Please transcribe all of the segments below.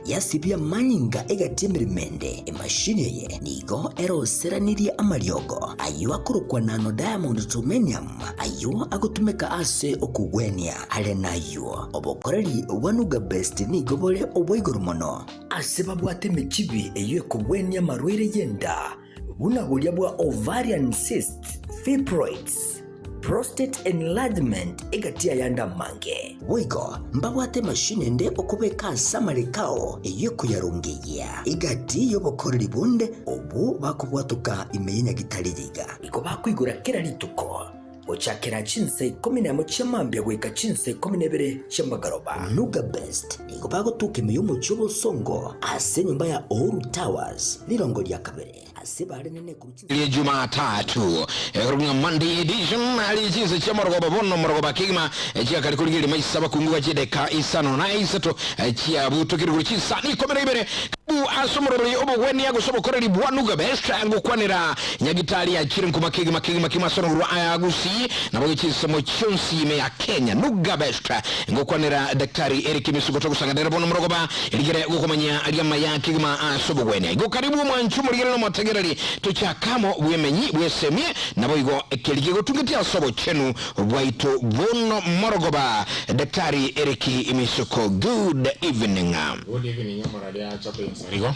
Yasibia amanyinga egati y'emeremo ende. Emashini eye nigo eroseranirie amariogo ayio akorokwa nano diamond germanium ayio agotumeka ase okogwenia. Are nayio, obokoreri bwa Nugabest nigo bore obwa igoro mono. Ase babwate emechibi eyio ekogwenia amarwaire y'enda buna boria bwa ovarian cysts, fibroids, prostate enlargement egati y'ayande amange. Boigo mbabwate emashini ende okobeka ase amareko ao eyio ekoyarongeyia egati y'obokoreri bonde obwo bakobwatoka ime y'enyagitari eye iga. Igo bakoigora kera rituko gochakera chinsa ikomi nemo chia mambia goika chinsa ikomi na ibere chia magoroba. Nuga Best nigo bagotoka ime y'omochie obosongo ase enyomba ya Uhuru Towers, rirongo ria kabere ase bare nene korwa chinsa. Rie Jumatatu ekorokwa ng'a Monday edition ari chinsa chia morogoba bono morogoba kegima chiakare korigereria maiso abakungu ba chideka isano na isato chiabutokire korwa chinsa ikomi na ibere Karibu ase omoroberi obogwenia gose obokoreri bwa Nuga Best ngokwanera Nyagitari achire nkuma kegima kegima kegima ase orogoro rwa Gusii nabo chinsemo chionsi ime ya Kenya. Nuga Best ngokwanera Daktari Eric Misuko togosanganera bono morogoba rigere gokomanyia aria amaya kegima ase obogwenia. Igo karibu omwanchi omorigere na omotegereri tochake amo bwemenyi bwesemie naboigo ekeri kegotungetie ase obochenu bwaito bono morogoba Daktari Eric Misuko good evening. Good evening omorari acha koyensarigo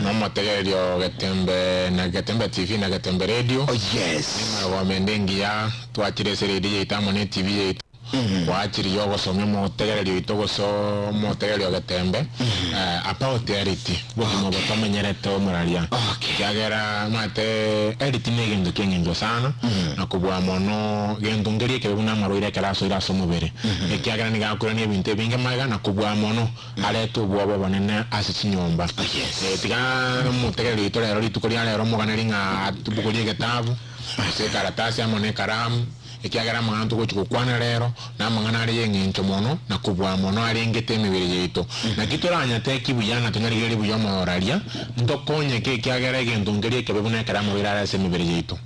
nomotegereri o Getembe na Getembe TV na Getembe Radio. Oh yes. Nemaragoba ende engiya twachire ase radio yaito amo ne TV yaito kwachirigia ogosomia omotegereri oito gose omotegereri o Getembe about health bogima obo tomenyerete omoraria Okay. ekiagera omanyete health ne egento kia eng'encho sana na kobua mono gento nkeria ekebe buna amarwaire ekero asoire ase omobere ekiagera nigo akoirania ebinto ebinge magega na kobua mono Arete obwoba obonene ase chinyomba. Yes. Tiga motegereri oito rero rituko ria rero omoganeri ng'a atubogorie egetabu, gose ekaratasi amo na ekaramu, ekiagera amang'ana togochia gokwana rero, namang'ana are y'eng'encho mono, na kobua mono arengete emebere yaito. Naki toranyateki buya na tonyarigererie buya omoraria, ntokonyeke ekiagera egento nkeria ekebe buna ekero amarwaire are ase emebere yaito.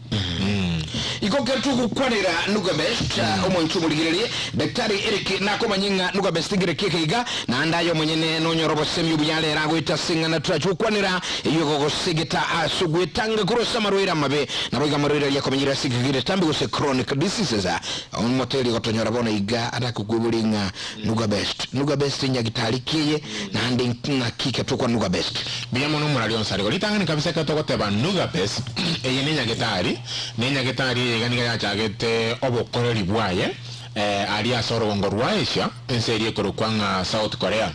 Igo kero togokwanera Nuga Best, omonto omorigererie, Daktari Eric nakomanye ng'a Nuga Best nkere ki eke iga, naende aye omonyene nonyore obosemi obuya rero agoeta ase eng'ana torache gokwanera, eyio egogosegeta ase ogwetanga korwa ase amarwaire amabe, naboigo amarwaire aria akomenyire ase ekegiri egetambe gose chronic diseases. Omoteri gotonyora bono iga atakokweburia ng'a Nuga Best, Nuga Best nyagitari ki eye, naende ng'aki ketokwa Nuga Best? Mbuya mono omorari onsi arigoro. Ritang'ani kabisa ekero togoteba Nuga Best, eye nenyagetari, na enyagetari eye iga nigo yachagete obokoreri bwaye aria ase orogongo rwa Asia, ense eria ekorokwa ng'a South Korea.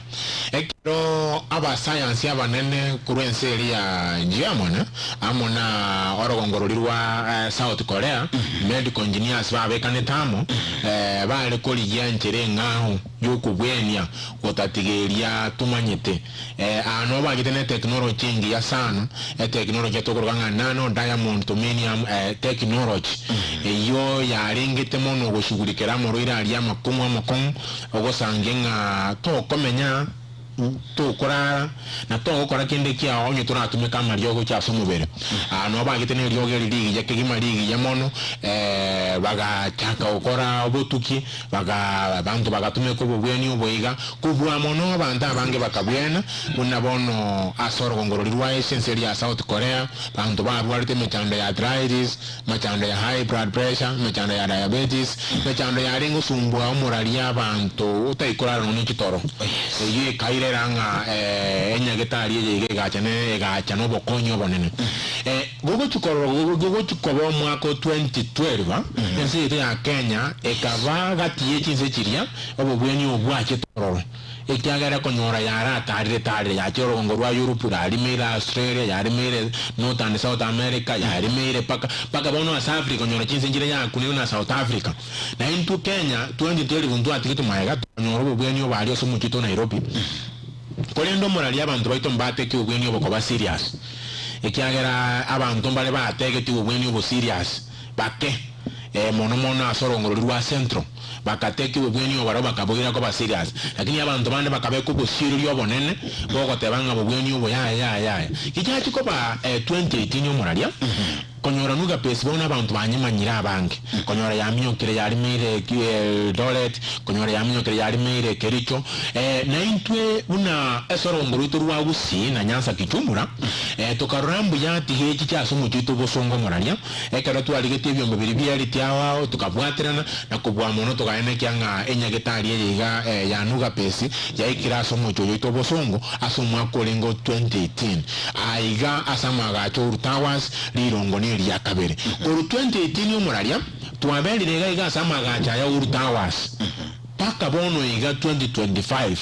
Ekero abasayansi abanene korwa ense eria ya Germany amo na orogongo roria rwa South Korea, medical engineers babekanete amo, bare korigia enchera eng'ao y'okobwenia gotatiga eria tomanyete. Aa noo bachete ne technology engiya sana, etechnology etokoroka ng'a nano diamond tominium technology, eyio yarengete mono goshughulikera amarwaire aria amakong'u amakong'u, ogosangia ng'a tokomenya, tokorara, na togokora kende kiao onye toratumeka amariogo gochia ase omobere. Aa noo bachete ne eriogo eri rigiya kegima rigiya mono, bagachaka gokora obotuki, baga abanto bagatumeka obobweni obo iga, Kobua mono abanto abange bakabwena, buna bono ase orogongo roria rwa Asia, ense eria ya South Korea, abanto barwarete emechando ya arthritis, emechando ya high blood pressure, emechando ya diabetes, emechando yarenge gosumbua omoraria abanto otaikorara nonya ne chitoro. Eyio ekairera ng'a enyagetari eye iga egacha ne egacha nobokonyi obonene. Gogochia korora gogochia koba omwaka o 2012, ense yaito ya Kenya ekaba gati ye chinse chiria Obobweni obo bwachete ororo, ekiagera ekonyora yaratarire tarire, yachire orogongo rwa Europe, yarimeire Australia, yarimeire North and South America, yarimeire paka paka bono ase Africa onyora chinse nchire yakunirwe na South Africa. Na intwe Kenya 2012 ntwatigetwe magega twanyora obobweni obo aria ase omochie oito Nairobi, korende omoraria abanto baito mbateki obobweni obo koba serious, ekiagera abanto mbare bategetie obobweni obo serious bake, mono mono ase orogongo roria rwa Central. Bagateki obobweni obo barabwo bakaboira koba serious, lakini abanto bande bakabeka obosiereria obonene bogoteba ng'a bobweni obo yaya yaya yaya. Gichachia koba 2018 omoraria, konyora Nuga Base bono abanto banyemanyire abange, konyora yaminyokire yarimeire Eldoret, konyora yaminyokire yarimeire Kericho, naintwe buna ase orogongo rwaito rwa Gusii na Nyanza Kichumura, tokarora mbuya tiga echiche ase omochie oito Bosongo omoraria, Ekero twarigetie ebiombe biria biareti ao ao, tokabwaterana, na kobua mono togaenekia ng'a enyagetari eye iga ya Nugapesi yaikire ase omochie oyo oito obosongo ase omwaka orenge o 2018. Aiga ase amaagacho Uhuru Towers, rirongo neria kabere. Korwa 2018 omoraria, twaberire iga iga ase amaagacho aya Uhuru Towers mpaka bono iga 2025.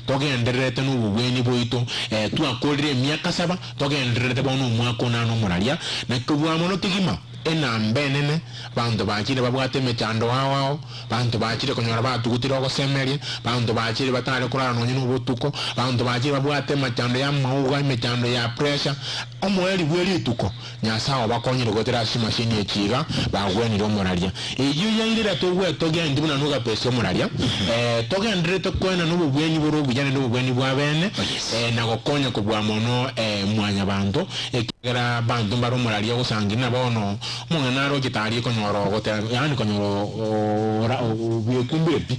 Togendererete nobobweni bwaito, ee, twakorire emiaka saba, togendererete bono omwaka onane omoraria, na kobua mono kegima, enamba enene, abanto bachire babwate emechando ao ao, abanto bachire konyora batugutire ogosemeria, abanto bachire batare korara nonye nobotuko, abanto bachire babwate emechando y'amauga, emechando ya pressure, omoerio bwe rituko. Nyasae obakonyire goetera ase chimashini echi iga, bagwenire omoraria. Eyio yairera togwetogia intwe buna Nugapesi omoraria, ee, togendererete koenana obobweni bore obuya naende obobweni bw'abeene, ee, na gokonya kobua mono, ee, mwanyabanto, ekiagera abanto mbare omoraria ogosangereria na bono omong'ina naroche tari konyora ogoteba, yaani konyora ora bwekumbire pi.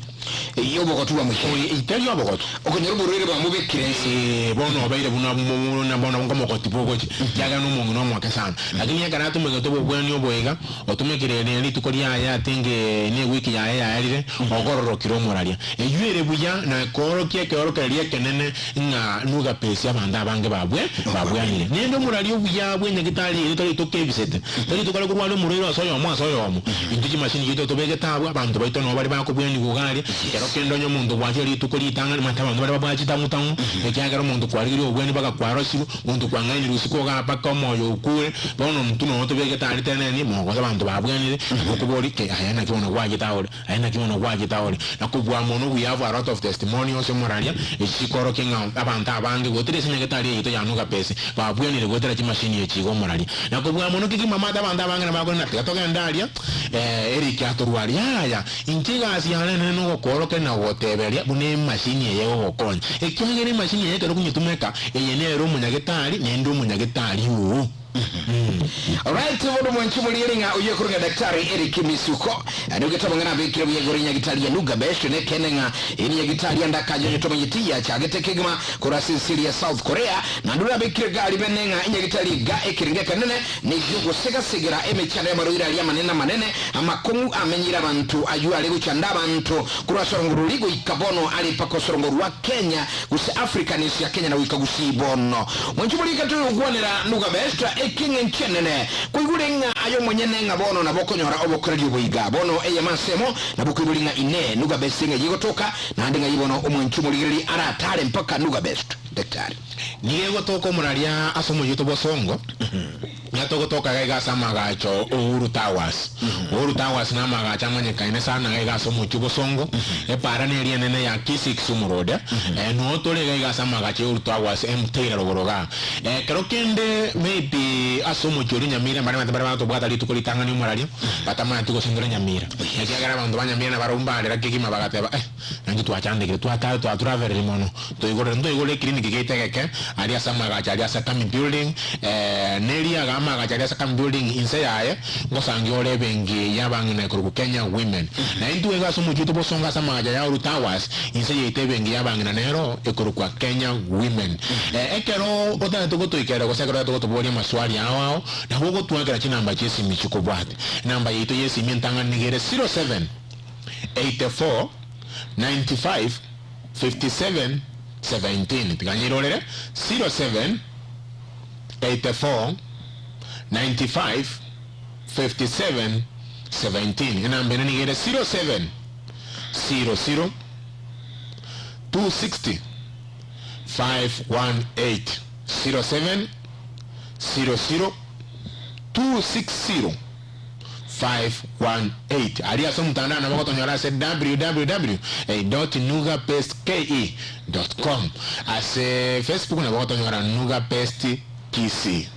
Eyio obogotu bwamoikire. Oyo tari obogotu. Okonyora oborwaire bwamobekire inse. Ee, bono obeire buna buna bono nkomogoti bogochia, ekiagera nomong'ina omoke sana. Lakini ekero atumegete obobweni obo iga, otumekire ne rituko riaye atenge ne ewiki yaye yaerire, ogororokire omoraria. Eyio ere buya na koorokia ekeorokererio ekenene ng'a nugapesi abanto abange babwe babwenire. Nende omoraria obuya bw'enyagitari ere tari tokebisete, tari tokare korwaria omorwaire ase oyomo ase oyomo. Intwe chimashini chiaito tobegete abwo, abanto baito nabo bare bakobwenigwa iga aria, ekero kende onye omonto gwachire rituko ritang'ani, omanyete abanto baria babwate chitang'u-tang'u, ekiagera omonto kwarigirie obobweni mpaka kwarosirwe, omonto kwang'ainirwe isiko igaa mpaka omoyo okure, bono intwe nonya tobegete aria teneni, mogoso abanto babwenire, nabo okoboria ki aye naki bono gwachete aore. Aye naki bono gwachete aore na kobua mono, we have a lot of testimonials omoraria, echi chikorokia ng'a abanto abange goetera ase nyagetari yaito ya Nugapesi babwenire goetera chimashini echi iga omoraria. Na kobua mono kegima amate abanto abange nabakore ng'a tiga togende aria eh Eric atorwarie. Yaya, inche egasi yane enene nogokoorokeria na gogoteberia buna emashini eye egogokonya. Ekiagera emashini eye ekero okonyetumeka, eye nere omonyagetari naende omonyagetari oo. Alright, bono mwanchi moriere ng'a oyio ekorwa ng'a Daktari Eric Misuko nigo getabo ng'a nabekire buya igoro enyagitari ya Nugabesh nekeene ng'a eye nenyagitari ande akanyonyo tomanyeti yachagete kegima korwa ase ense eria ya South Korea naende orabekire gari bene ng'a enyagitari iga ekerengo ekenene neyio gosegasegera emechando y'amarwaire aria amanene amanene amakong'u amenyeire abanto ayio are gochanda abanto korwa ase orongo roria goika bono are mpaka osorongo rwa Kenya gose Africa nense ya Kenya na goika gusii bono. Mwanche morike toyokwanera Nuga Best ekeng'encho enene koigure ng'a aye omonyene ng'a bono nabo okonyora obokoreri obo iga bono eyemo ase emo nabo koibori ng'a inee Nuga Best ng'ai egotoka naende ng'ai bono omwanchi omorigereri aratare mpaka Nuga Best Daktari. Nigo egotoka omoraria ase omoyio bosongo. Nigo togotoka iga iga ase amagacho o Uhuru Towers. Uhuru Towers na amagacho amanyekaine sana iga iga ase omochie obosongo. Epaara neria enene ya Kisii Kisumu Road. Noo tore iga iga ase amagacho ya Uhuru Towers Mtaira rogoro igaa. Ekero kende maybe ase omochie oria Nyamira mbare abanto mbare bagatobwata rituko ritang'ani omoraria batamanyeti gose ntore Nyamira. Ekiagera abanto ba Nyamira nabarabwo mbarera kegima bagateba eh naintwe twachandekire twatare twaturavereri mono. Toigorere ntoigorere eclinic giaito egeke aria ase amagacho aria ase Kami building neria iga amagacho aria ase Kami building inse yaye ngosangia ore ebenki y'abang'ina ekorokwa Kenya Women. Na intwe iga ase omochie oito bosongo ase amagacho aya Oru Towers inse yaito ebenki y'abang'ina nero ekorokwa Kenya Women. Ekero otagete gotoikerera gose ekero otagete gotoboria amaswali ao ao nabo ogotwakera chinamba chi'esimi chikobwate. Enamba yaito y'esimi entang'ani nigo ere 07 84 95 57 17 tiga nyirorere 07 84 95 57 17 enamba ende nigo ere 07 00 260 518 07 00 260 518. Aria ase omotandao nabo ogotonyora ase www.nugapestke.com. Ase Facebook nabo ogotonyora Nugapest Kisii.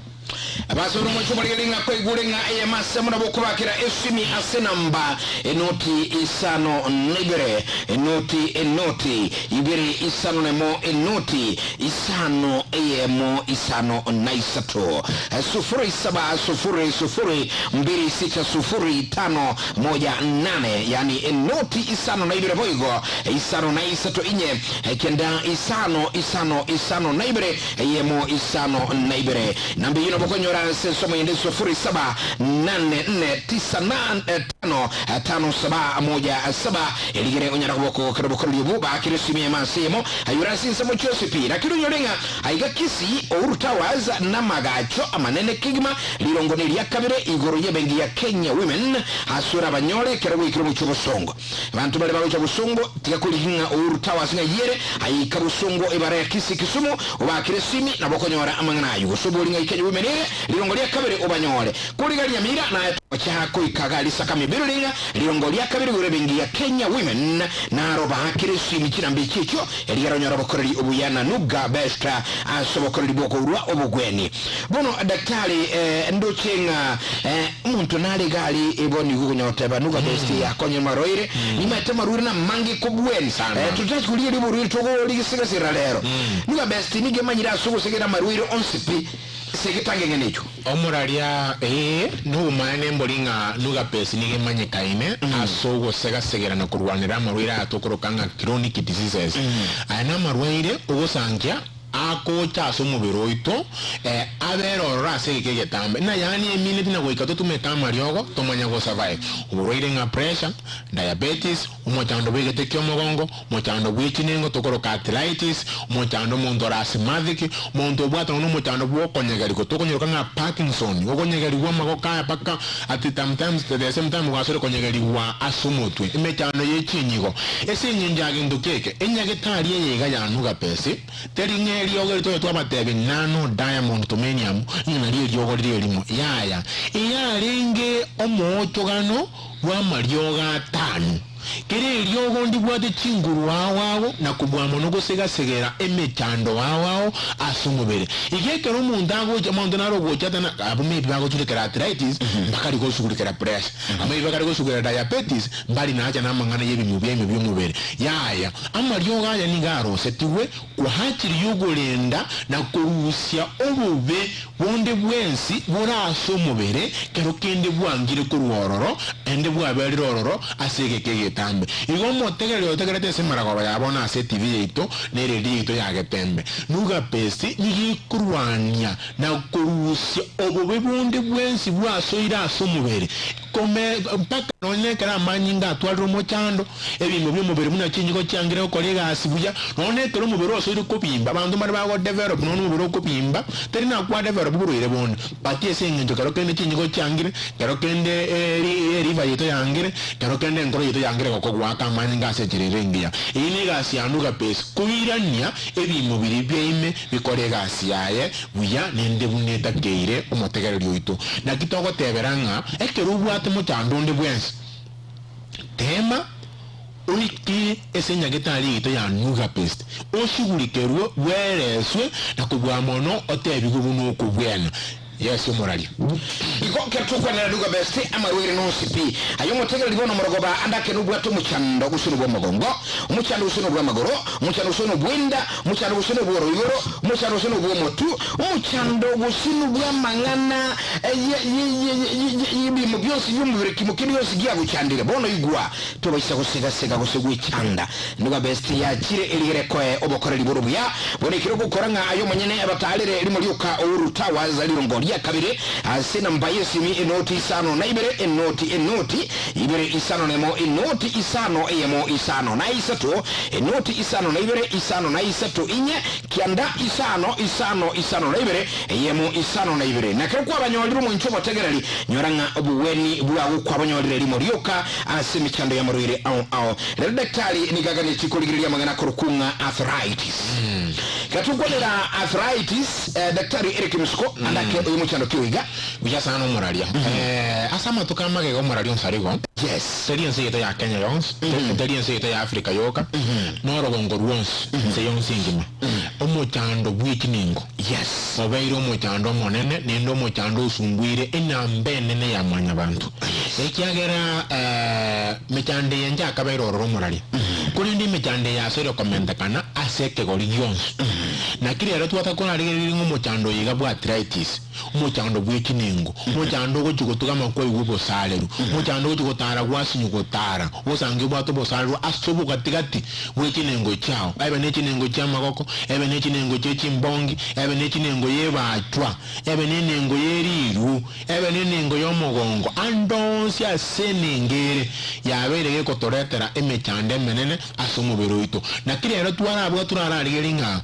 Abasore omochie omorigeri ng'a koigure ng'a eyemo ase buna bokobakera esimi ase namba enoti isano na ibere enoti enoti ibere isano nemo enoti isano eyemo isano na isato sufuri saba sufuri sufuri mbiri sita sufuri tano moja nane yaani enoti isano na ibere boigo isano na isato inye kenda isano isano isano na ibere eyemo isano na ibere. Namba eyio nabo okonyora ase ensomo yende sufuri saba nane nne tisa nane tano tano saba moja saba erigere onyara koba okogokera obokoreri obwo baakire esimi eyemo ase eyemo ayore ase ensemo chionsi pi. Lakini onyore ng'a aiga Kisii Uhuru Towers namagacho amanene kegima rirongo neria kabere igoro yebenki ya Kenya Women ase orabanyore ekero gwaikire omochie obosongo. Abanto baria bagocha bosongo, tiga korigia ng'a Uhuru Towers ng'ai ere, aika bosongo ebara ya Kisii Kisumu, obaakere esimi, nabo okonyora amang'ana ayio. Gose obori ng'ai Kenya Women ere, rirongo ria kabere obanyore. Koriga Nyamira naye togocha koika iga Risakami Building, rirongo ria kabere igoro ebenki ya Kenya Women, naro obaakere esimi chinamba echi echio, erio oronyore obokoreri obuya na Nuga Best ase obokoreri bw'okourwa obogweni. Bono daktari ndoche ng'a omonto nare iga are igo nigo okonyara goteba nuga best yakonye marwaire nimaete amarwaire namange kobweni Sana. Totachi korigereria oborwaire togorigisigasera rero nuga best nigo emanyire ase ogosegera amarwaire onsi pi ase egetango eng'ana ekio. Omoraria, Ee, nobomaene mbori ng'a nuga best nigo emanyekaine ase ogosegasegera na korwanera amarwaire aya tokoroka ng'a chronic diseases. Aya namarwaire ogosankia Agocha ase omobere oito, abere ororo ase egeka egetambe, na yaani emineti na goika totumeke amariogo tomanye gosurvive. Oborwaire ng'a pressure, diabetes, omochando bw'egete ki'omogongo, omochando bwe chinengo tokoroka arthritis, omochando omonto ore asthmatic, omonto obwate nonya nomochando bw'okonyegerigwa tokonyeroka ng'a Parkinson, okonyegerigwa amagoko aya mpaka at sometimes at the same time gwasore konyegerigwa ase omotwe, emechando ye chinyigo. Ase eng'encho ya gento keke, enyagetari eye iga yanuga pesi. Teri ng'a eriogo eri tobe twabatebia nano diamond tomenium ng'a nario eriogo rire erimo. Yaya, eyarenge omoochogano bw'amariogo atano. Kera eriogo ndibwate chinguru ao ao na kobua mono gosegasegera emechando ao ao ase omobere. Igo ekero omonto agocha, omonto nare ogocha ata na abwo maybe bagochurikera arthritis, mbakari gosugurikera pressure, maybe bakare gosugurikera diabetes, mbari nacha namang'ana y'ebimo biaino bi'omobere. Yaya, amariogo aya nigo arosetigwe kwachiri y'okorenda na korusia obobe bonde bwensi bore ase omobere, kero kende bwangire korwa ororo, naende bwaberire ororo ase egeka egetambe. Igo omotegereri otegerete ase emaragoba ya bono ase etibi yaito na eredio yaito ya Getembe, Nuga Best nigo ekorwania na korusia obobe bonde bwensi bwasoire ase omobere, Kome mpaka nonya nekero amanyinga atwarire omochando, ebimo bi'omobere buna chinyigo chiangire gokora egasi buya, nonya nekero omobere osoire kobimba, abanto mbare bagodevelop nonya nomobere okobimba, teri nakwa develop borwaire bonde, but ase eng'encho kero kende chinyigo chiangire, kero kende eliver yaito yangire, kero kende enkoro yaito yangire gokogoaka amanyinga ase enchera ere engiya. Eyio negasi ya Nuga Base, koirania ebimo biria biaime bikore egasi yaye buya naende buna etakeire omotegereri oito. Naki togotebera ng'a ekero obwate mochando onde bwensi, teema oike ase enyagetari yaito ya Nugapest, oshugurikerwe, bwereswe, na kobua mono otebigwe buna okobwena. Yes, omoraria. Igo ekero tokwanera Nugapest, amarwaire nonsi pi. Aye omotegereri bono omorogoba ande ake nobwate omochando gose nobw'omogongo, omochando gose nobw'amagoro, omochando gose nobw'enda, Omochando gose nobw'oroiboro, omochando gose nobw'omotu, omochando gose nobw'amang'ana y'ebiimo bionsi bi'omobere, kimo kende gionsi giagochandire. Bono igwa, tobaisa gosega-sega gose gwechanda. Nigo Best yachire erigere koe obokoreri bore obuya. Bono ekero ogokora ng'a aye omonyene bataarere rimo rioka Uhuru Towers rirongo ria kabere ase enamba y'esimi enoti isano na ibere enoti enoti ibere isano nemo enoti isano eyemo isano na isato Enoti isano na ibere, isano na isato, inye, kianda, isano, isano, isano na ibere, eyemo, isano na ibere. Na ekero kwabanyorire omonche omotegereri, nyora ng'a obogweni bwao kwabanyorire rimo rioka ase emechando y'amarwaire ao ao. Rero daktari nigo aganetie korigereria amang'ana akorokwa ng'a arthritis. Gatokwanera arthritis, daktari Eric Msuko, andake. y'omochando ki oiga? Buya sana omoraria. Ase amatuko amagega omoraria onsi arigo. Yes. Teri ense yaito ya Kenya yonsi, teri ense yaito ya Africa yoka, na orogongo rwonsi, ense yonsi engima. Omochando bw'echiningo Yes. obeire omochando omonene, naende omochando osumbuire enamba enene ya mwanyabanto. Ekiagera mechando eye nchakabeire ororo omoraria, korende emechando eye asoire komentekana ase ekegori gionsi. Naki rero twatakorarigereria ng'a omochando oyo iga bw'arthritis, omochando bwe chinengo, omochando ogochia gotugama kwaigwa obosareru, omochando ogochia gotara gwasinywa gotara, ogosangia obwate obosareru ase obogatigati bwe chinengo chiao, ebe ne chinengo chi'amagoko, ebe ne chinengo chie chimbongi, ebe ne chinengo y'ebachwa, ebe nenengo ye riru, ebe nenengo y'omogongo, ande onsi ase enengo ere yabeire gekotoretera emechando emenene ase omobere oito. Naki rero twarabua torararigerie ng'a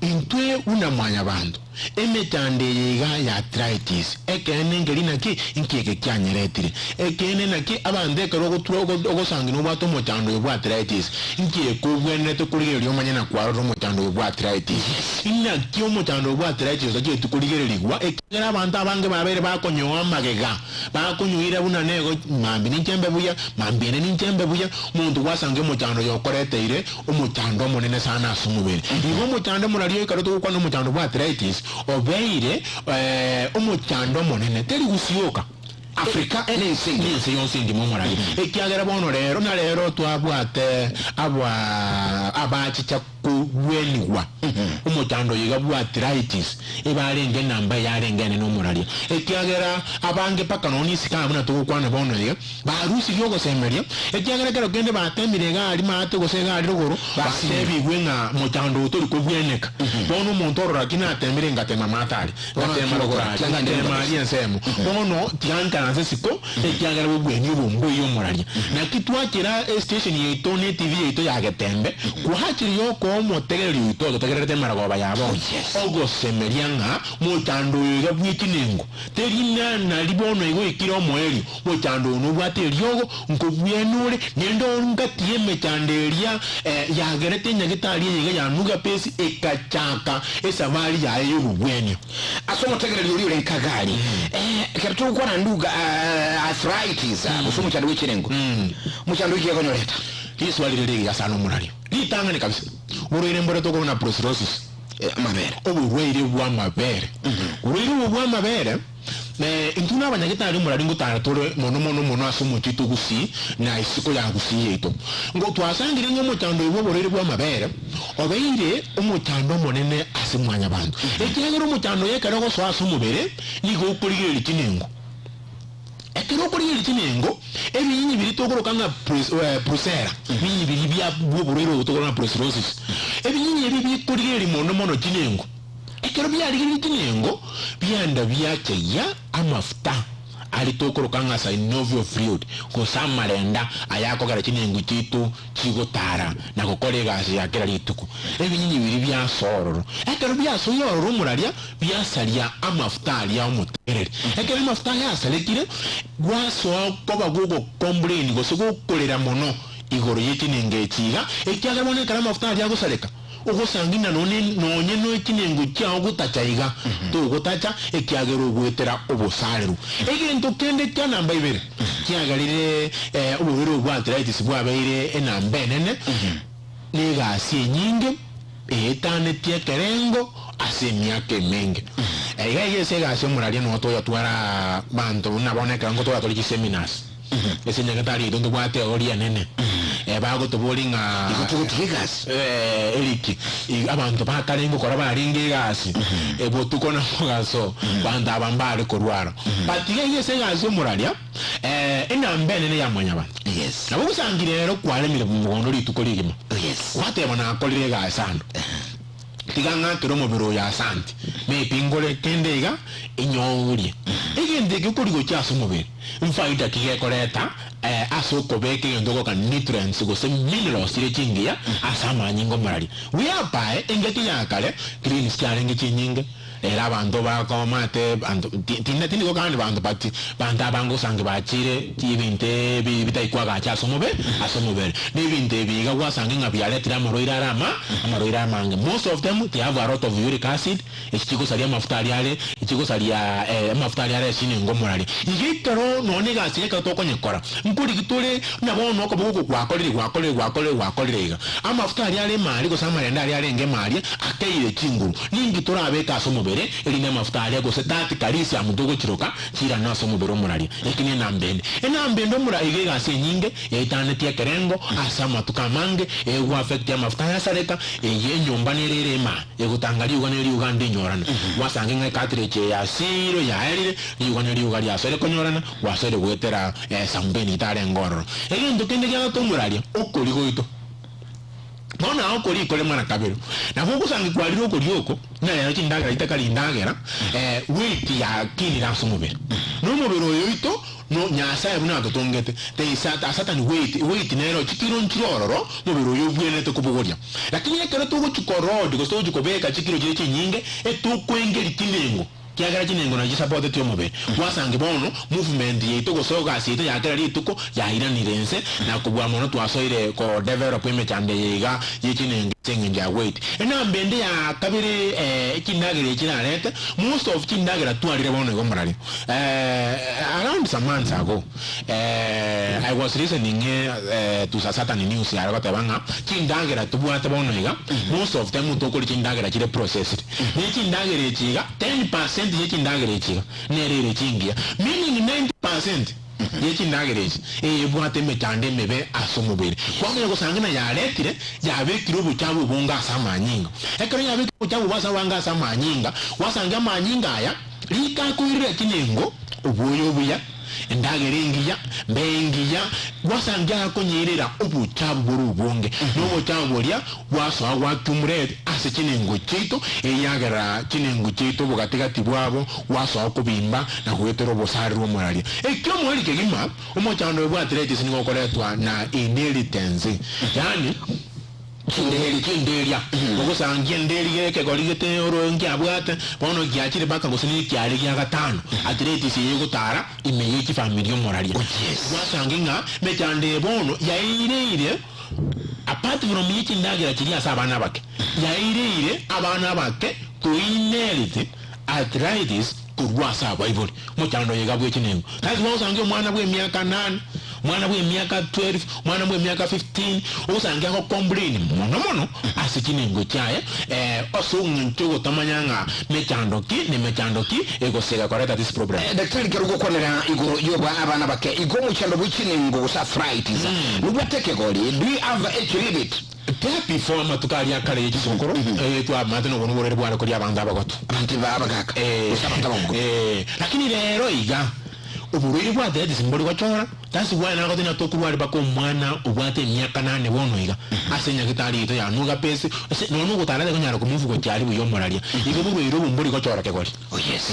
Intwe buna mwanyabanto, emechando eye iga ya arthritis, ekeene nkeri naki inki eke kianyeretire? Ekeene naki abanto ekero ogotura ogosangi nobwate omochando oyo bwa arthritis, inki eke obwenerete korigereria omanye na kwarora omochando oyo bwa arthritis? Inaki omochando oyo bwa arthritis otachieti korigererigwa ekiagera abanto abange babeire bakonyoa amagega Bakonyoira buna nego, Mambia ninche mbe buya, mambia ende ninche mbe buya. Omonto gwasangia omochando oyo okoreteire omochando omonene sana ase omobere. Igo omochando moraria ekero togokwana omochando bwa arthritis obeire omochando omonene, teri gosioka. Africa nense engima. Nense yonsi engima omoraria. Ekiagera bono rero na rero twabwate aba abachicha Kogwenigwa omochando oyo iga bw'arthritis ebarenge enamba eyarenge enene omoraria, ekiagera abange mpaka nonya isiko aa buna togokwana bono iga, barusirie ogosemeria, ekiagera ekero kende batemire egari maate gose egari rogoro, batebigwe ng'a mochando oyo tori kobweneka. Bono omonto orora ki natemire ngatema maate aria, ngatema rogoro aria, ngatema aria ensemo, bono tiga nkaranse isiko ekiagera bobweni obo mboiyo omoraria. Naki twachera estation yaito na etv yaito ya Getembe, kwachire okoa omotegereri oito ototegererete emaragoba ya bono, ogosemeria ng'a mochando oyo iga bwe chinengo, teri nari bono iga oikire omoerio, mochando oyo nobwate eriogo, nkobwene ore, naende ongati y'emechando eria yagerete enyagitari eye iga ya Nuga Base ekachaka esabari yaye y'obobwenio. Ase omotegereri oria ore nkagari, ekero togokwana nduga arthritis, gose omochando bwe chirengo, omochando oyo gekonyoreta. Riswali rire rigiya sana omoraria. Ritang'ani kabisa, oborwaire mbore tokorwa na brucellosis, Amabere. oborwaire bw'amabere. Oborwaire obo bw'amabere, intwe buna abanyagetari omorari ngotara tore mono mono mono ase omochie oito Gusii na isiko ya Gusii yaito. Ngo twasangire ng'a omochando oyo bw'oborwaire bw'amabere obeire omochando omonene ase mwanyabanto. Ekiagera omochando oyo ekero ogosoa ase omobere nigo okorigereria chinengo. Ekero okorigereria chinengo, ebinyinyi biria tokoroka ng'a brucella, ebinyinyi biria bia bw'oborwaire obo tokoroka ng'a brucellosis, ebinyinyi ebi bikorigereria mono mono chinengo. Ekero biarigereire chinengo, bianda biachayia amafuta aria tokoroka ng'a synovial fluid, gose amarenda aya akogera chinengo chiaito chigotara na gokora egasi ya kera rituko. Ebinyinyi biria biasoa ororo. Ekero biasoire ororo omoraria, biasaria amafuta aria omotegereri. Ekero amafuta aya asarekire, gwasoa koba gogokomplain gose gokorera mono igoro ye chinengo echi iga, ekiagera bono ekero amafuta aria agosareka, ogosangina nonye nonye ne chinengo chiao gotacha iga, togotacha ekiagera ogoetera obosareru. Egento kende kia namba ibere kiagerire oborwaire obo bwa arthritis bwabeire enamba enene, negasi enyinge eetanetie ekerengo ase emiaka emenge. Iga iga ase egasi omoraria nogo toyotwara abanto buna bono ekero ngotora tore chiseminars ase enyagetari yaito ntobwate eori enene bagotoboria ng'a Igo togotiga egasi. Eric, abanto bakare ngokora barenge egasi botuko na mogaso, banto aba mbare korwara. But iga iga ase egasi omoraria enamba enene ya mwanyabanto. Yes. Nabo ogosangire rero kwaremire mogondo rituko rigima. Yes. Gwateba nakorire egasi ando. Tiga ng'akere omobere oyo asanti, maybe ngore kende iga inyoorie. Egento eke okori gochia ase omobere, mfaida ki gekoreta ase okobeka egento ogoka nutrients gose minerals chire chingiya ase amanyinga omoraria. Whereby engaki ya kare greens chiarenge chinyinge, Ere abanto bakomate banto tindi tindi gokani banto but banto abange osange bachire ebinto ebi bitari kwagacha ase omobe ase omobere. Na ebinto ebi iga gwasange ng'a biaretire amarwaire are ama amarwaire amange. Most of them they have a lot of uric acid, echi chigosaria amafuta aria are. Chigosaria amafuta aria are esini ngomorari. Iga ekero nonya egasi eye ekero tokonyekora, nkorigi tore buna bono okoba oko gwakorire gwakorire gwakorire gwakorire iga. Amafuta aria are emaaria gose amarende aria arenge emaaria akeire chinguru. Ninki torabeke ase omobere erinde amafuta aria gose that calcium togochiroka chiirane ase omobere omoraria. Eki nenamba ende. Enamba ende omora iga egasi enyinge etanetie ekerengo ase amatuko amange ego affect amafuta ayasareka eye enyomba nere ere emaa. Egotanga riuga ne riuga ndinyorana. Gwasange ng'a ecartridge eye yasiirwe yaerire, riuga ne riuga riasoire konyorana, gwasoire goetera esampeni etarenge ororo. Egento kende giagatomuraria okori goito. Bono nao okori kore mara kabere. Nabo ogosangi kwarire okori oko, ng'a rero chindagera chitakari ndagera, weight yakinire ase omobere. Na omobere oyo oito No Nyasae buna atotongete, there is a certain weight, weight nero chikiro nchire ororo mobere oyo obwenerete kobogoria. Lakini ekero togochia korodi gose togochia kobeka chikiro chiria chinyinge, etokoengeria chinengo, kiagera chinengo nachi chisapoteti omobere. Gwasangi bono movement yaito gose egasi yaito ya kera rituko yairanire inse na kobua mono twasoire ko develop emechando eye iga ye chinengo ase eng'encho ya weight. Enamba ende ya kabere chindagera echi narete, most of chindagera twarire bono igo morari. Around some months ago, I was listening to Sasatan news yare goteba ng'a chindagera tobwate bono iga, most of them tokoria chindagera chire processed. Ne chindagera echi iga, 10% ye chindagera echi iga nere ere chingiya, meaning 90% ye chindagera echi ebwate emechando emebe ase omobere. Kwamanya gosanga ng'a yaretire, yabekire obochabu obonge ase amanyinga. Ekero yabekire obochabu obo ase abange ase amanyinga, gwasangia amanyinga aya, Rikakoirera chinengo, obwoyo obuya, endagera engiya, mbe engiya, gwasangia akonyeirera obochabu bore obonge, na obochabu boria bwasoa gwaccumulate ase chinengo chiaito, eyiagera chinengo chiaito obogati-gati bwabo bwasoa kobimba na goetera obosari rw'omoraria. Eki'omoerio kegima, omochando oyo bw'arthritis nigo okoretwa na inheritance, yaani, Chindeeri chinderia, ogosangia endeeri y'ekegori gete oro nkiabwate, bono giachire mpaka gose nekiare gia gatano, arthritis eye egotara ime ye chifamiri omoraria. Gwasange ng'a mechando eye bono yaireire apart from ye chindagera chiria ase abana abake, yaireire abana abake to inherit arthritis korwa ase abaibori. Mochando oyo iga bwechinengo. That's why osange omwana bwe emiaka nane, omwana bwe emiaka 12, omwana bwe emiaka 15, osange ago complain mono mono ase chinengo chiaye eh, ase eng'encho ogotamanya ng'a mechando ki ne mechando ki egosega koreta this problem. Daktari kero ogokwanera igoro yoba abana bake igo omochando bwe chinengo gose arthritis nobwate ekegori, do you have age limit? Tee before amatuko aria akare ye chisokoro, twamanyete nobwo noborwaire bware koria abanto abagotu. Abanto abagaka gose abanto abagotu. Lakini rero iga, oborwaire bwa arthritis mbori gochora, that's why nagotebia ng'a tokorwari mpaka omwana obwate emiaka nane bono iga, ase enyagetari yaito ya Nuga Base, ase nonya ogotara tari komofu gochia aria buya omoraria. Igo oborwaire obo mbori gochora kegori. Oh yes.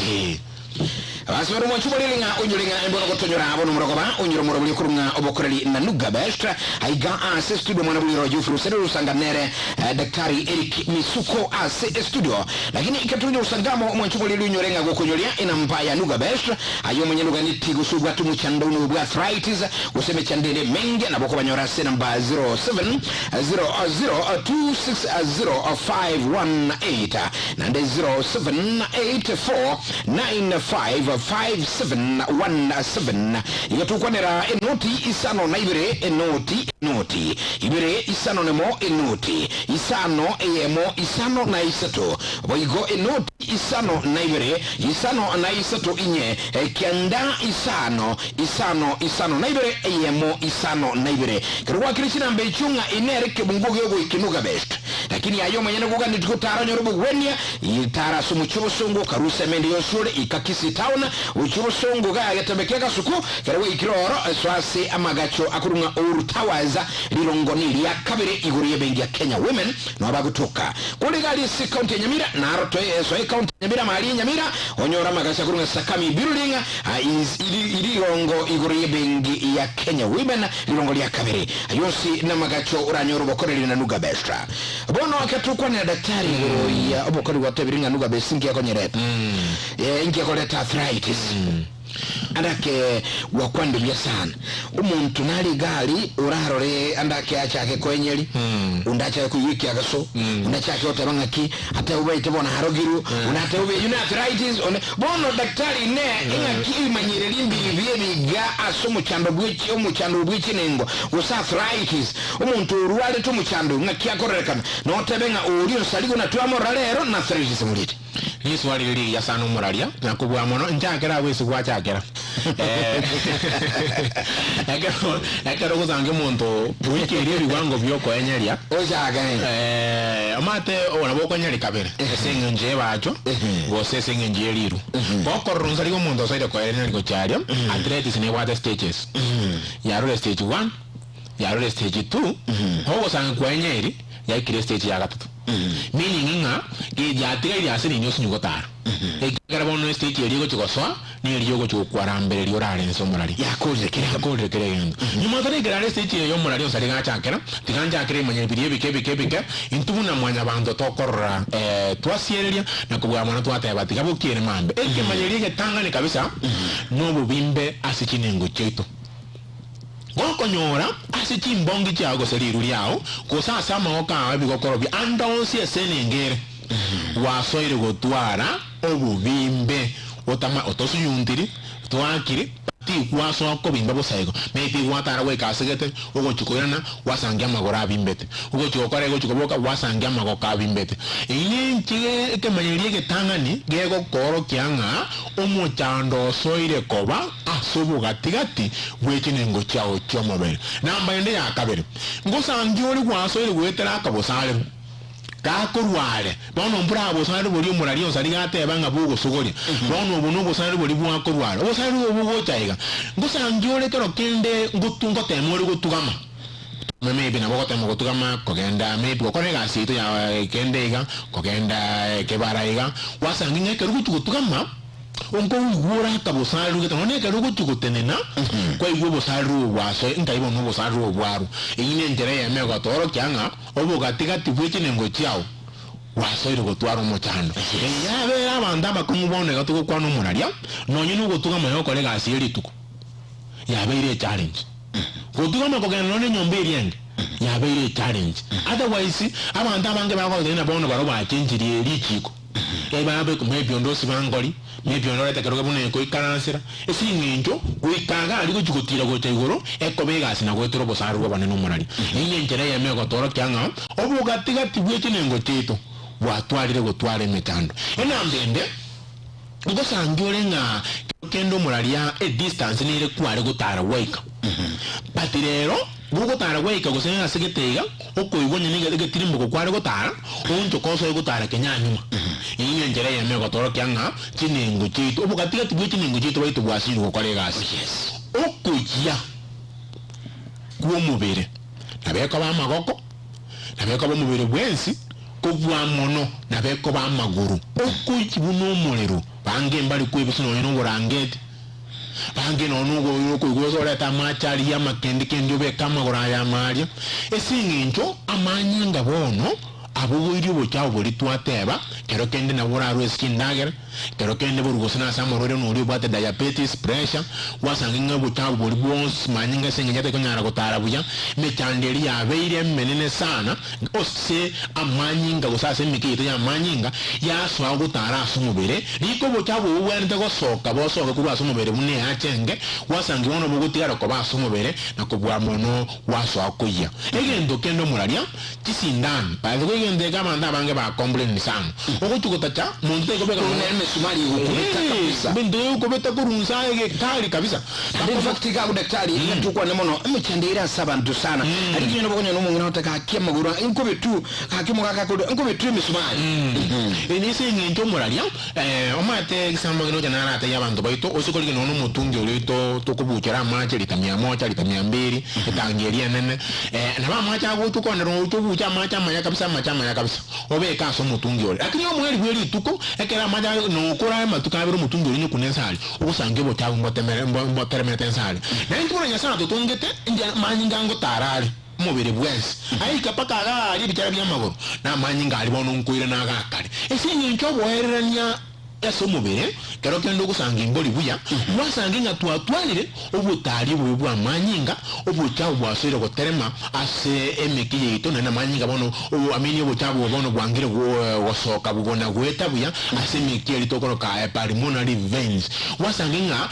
Ase bare omwancho oborere ng'a onyore ng'a embono gotonyora bono omorogoba, onyore omorobori okorwa ng'a obokoreri na Nuga Best aiga ase estudio omwana bw'Iroro Geoffrey Rusere Rusanga nere Daktari Eric Misuko ase estudio. Lakini ekero togocha gosangamo omwancho oborere onyore ng'a gokonyoria enamba ya Nuga Best aye omonyene oganeti gose obwate omochando buna obwa arthritis gose emechando ende emenge nabo okobanyora ase enamba 07 00 260 518 naende 0784 955717. Igo tokwanera enoti isano na ibere, enoti, enoti, ibere, isano nemo, enoti, isano, eyemo, isano na isato. Boigo enoti isano na ibere, isano na isato inye, kianda, isano, isano, isano na ibere, eyemo, isano na ibere. Ekero gwakire chinamba echio ng'a inere kebungo geogoikinuga best. Lakini aye omonyene goganetie gotara onyore obogwenia, Tara ase omochie obosongo, okarusia emende yonsi ore ika Kisii town, gochia obosongo iga egetembe kia Kasuku, ekero gwaikire oro, soa ase amagacho akorwa ng'a Uhuru Towers, rirongo neria kabere igoro y'ebenki ya Kenya Women, nao bagotoka. Kore iga aria ase ecounty ya Nyamira, naro toe soa ecounty ya Nyamira amaaria e Nyamira, onyore amagacho akorwa ng'a Sakami Building, rirongo igoro y'ebenki ya Kenya Women, rirongo ria kabere. Ayio onsi namagacho oranyore obokoreri na Nuga Best. Bono ekero tokwanera daktari igoro ya obokori gwatebire ng'a nuga base inki ekonyereta, eh, inki ekoreta arthritis. Andake gwakwanire buya sana. Omonto nare iga aria orarore andake achake koenyeri, onde achake koigwa ekiagaso, onde achake goteba ng'aki, atebe obaete bono arogirwe, onde atebe obe eyio ne arthritis, onde bono daktari inee ing'aki ebimanyereri mbibi ebiga ase omochando bwe omochando bwe chinengo gose arthritis, omonto orwarete omochando oyo ng'aki akororekana? Notebe ng'a oria onsarigwe na twamorora rero na arthritis emoriete. Riswa rire rigiya sana omoraria, na kobua mono nchakere agwo ase gwachakera. Eh, ekero ekero ogosangia omonto goikeria ebiwango biokoenyeria, Ochake. eh, omate nabo okoenyeria kabere, ase eng'encho y'ebacho, gose ase eng'encho y'eriru. Gokorora onsi riga omonto osoire koenyeria gochia aria, arthritis nebwate stages. Yarure stage one, yarure stage two, ogosanga kwaenyeiri, yaikire stage ya gatato. Meaning ng'a yatigaire ase nini osinye gotara. Ekiagera bono estage eria egochia gosoa, neria ogochia gokwarambereria orare inse omorari. Yakorire kera Yakorire kera egento. Nyuma otaraikera are estage eye omorari onsi aria gachakera, tiga nchakere emanyeri biria ebike ebike ebike, intwe buna mwanyabanto tokorora twasiereria na kobua mono twateba tiga bokiere mambe. Ekemanyeri egetang'ani kabisa, nobobimbe ase chinengo chiaito. Gokonyora ase chimbongi chiao gose riru riao, gose ase amagoko ao ebigokorobia ande onsi ase enengo ere, gwasoire gotwara obobimbe otama otosuyuntiri, twakiri, tigwasoa kobimba bosa igo. Maybe gwatara goika asegete, ogochia koirana, gwasangia amagoro abimbete, ogochia gokora iga ogochia koboka, gwasangia amagoko abimbete. Eyio nenche ekemanyererio egetang'ani gegokoorokia ng'a omochando osoire koba ase obogatigati bwe chinengo chiao chi'omobere. Namba ende ya kabere, ngosangia ore gwasoire goetera akabosarero gakorwa are. Bono mbura abosarero boria omorari onsi aria gateba ng'a bogosogoria. Bono obo nobosarero boria bwakorwa are. Obosarero obo bogocha iga, ngosangia ore kero kende ngotu ngotema ore gotugama. Maybe nabo ogotema gotugama kogenda maybe gokora egasi yaito ya kende iga, kogenda kebara iga, gwasangia ng'a ekero ogochia gotugama, Nkoigwa ore akabosarerwa gete, nonya ekero ogochia gotenena, kwaigwa obosarerwa obo bwasoe, nkai bono obosarerwa obo bwarwa. Eyio nenchera eyemo egotoorokia ng'a obogatigati bwe chinengo chiao bwasoire gotwara omochando. Eye yabere abanto abakong'u bono iga togokwana omoraria, nonya nogotugama yokora egasi ye rituko, yabeire echallenge. Gotugama kogenda nonya nenyomba eria enge, yabeire echallenge. Otherwise, abanto abange bagoteba ng'a bono barobwo bachenchirie richiko. Ebabekwe maybe onde osiba ngori, maybe onde orete ekerogo buna ekoikaransera, ase eng'encho goika iga aria gochia gotira gocha igoro, ekoba egasi na goetera obosareru obonene omorari. Eyio nenchera eyemo egotoorokia ng'a obogatigati bwe chinengo chiaito bwatwarire gotwara emechando. Enamba ende, ngosangia ore ng'a kero kende omoraria edistance nere kware gotara gwaika, but rero Gogotara gwaika gose ase gete iga, okoigwa onye nigo egetirimboko kware gotara, oonchoka osoe gotara kenya nyuma. Eyio nenchera eyemo egotorokia ng'a chinengo chiaito, obogatigati bwe chinengo chiaito baito bwasinyirwe gokora egasi. Okoyia kw'omobere nabo ekoba amagoko, nabo ekoba omobere bwensi, kobua mono nabo ekoba amagoro. Okoyia buna omorero, bange mbare kwebisa nonya noborangeti. Bange nonya nokoigwa gose orete amache aria amakende kende obeke amagoro aye amo aria, ase engencho amanyinga bono abogoirie obochao boria twateba, kero kende nabo orarwe ase chindagera, kero kende borwe gose nase amarwaire noria obwate diabetes, pressure, gwasange ng'a obochao boria bwonsi manyinga ase engencho atari konyara gotara buya, emechando eria yabeire emenene sana, Ase amanyinga, gose ase emeke yaito y'amanyinga, yasoa gotara ase omobere, rika obochafu obwo bobwenerete gosoka bosoke korwa ase omobere buna eacha enge, gwasangigwa bono bogotigara koba ase omobere, na kobua mono gwasoa koyia. Egento kende omoraria, chisindani, by the way egento eke abanto abange ba complain sana, ogochia gotacha monto tari kobeka Korwa nere emesumari egokobeta kabisa. Ebinto egokobeta korwa inse aye egekari kabisa. Naende in fact iga abwo daktari, iga tokwane mono, emechando ere ase abanto sana. Aria kinya nabo okonyora omong'ina agoteba gaki amagoro aa nkobe tu, gaki omogaka akorwa, nkobe tu emesumari. Eye ase eng'encho omoraria, omanyete egesambo ekio nocha naratebie abanto baito, ose korigia nonya omotungi oria oito tokobuchera amache lita mia moja, lita mia mbili, etangi eria enene, nabo amache agocha okonyora oche obuche amache amaya kabisa amache amaya kabisa, obeke ase omotungi oria. Lakini omoerio bwe rituko, ekero amache aye nokora amatuko abere omotungi oria onyokune nse aria, Ogosangia obochaabu mbotemere mboteremete inse aria. Na intwe buna Nyasae atotongete, inche amanyinga ngotara are omobere bwensi, aika mpaka iga aria ebichara bi'amagoro, na amanyinga aria bono nkoirana iga akare. Ase engencho oboererania ase omobere, Kero kende ogosanga imbori buya, gwasange ng'a twatwarire obotari obobe bw'amanyinga, obochafu bwasoire goterema ase emeke yaito, naende amanyinga bono, I mean obochafu obo bono bwangire gosoka na goeta buya ase emeke eria tokoroka pulmonary veins. Gwasange ng'a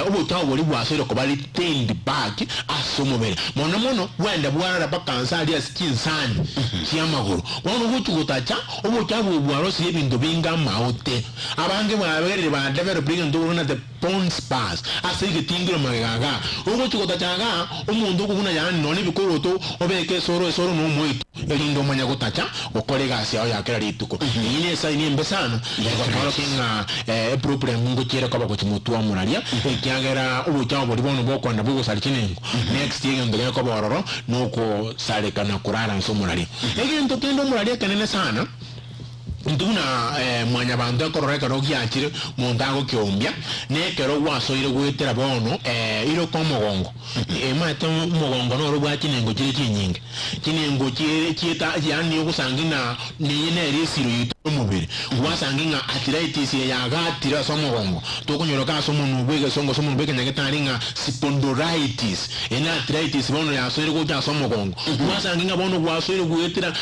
obochafu boria bwasoire koba retained back ase omobere. Mono mono bwaenda bwarara mpaka nse aria ase chinsani chi'amagoro. Bono ogochia gotacha, obochafu obo bwarosirie ebinto binge amaote. Abange baberire ba developed egento buna the Pons pass ase egetingiro magega igaa. Ogochia gotacha igaa, omonto okobuna yaani nonya ebikoroto obeke esoro esoro na omoito erinde omanye gotacha gokora egasi yao ya kera rituko. Eyio ne esign embe sana egotorokia ng'a eproblem ngochia ere koba gochia motwe omoraria ekiagera obochafu boria bono bokoenda bogosaria chinengo. Next egento gekoba ororo nokosareka na korara nse omoraria. Egento kende omoraria ekenene sana. Intwe buna mwanyabanto ekorora ekero giachire monto agokiombia, na ekero gwasoire goetera bono iroka omogongo. Omanyete omogongo noro obwate chinengo chire chinyinge, chinengo chie chieta yaani ogosangi ng'a neye nere esiro yaito y'omobere, gwasangi ng'a arthritis eye yagatire ase omogongo, tokonyoroka ase omonwa bwa egesongo ase omonwa bwa ekenyagetari ng'a spondylitis, eye ne arthritis bono yasoire gocha ase omogongo, gwasangi ng'a bono gwasoire goetera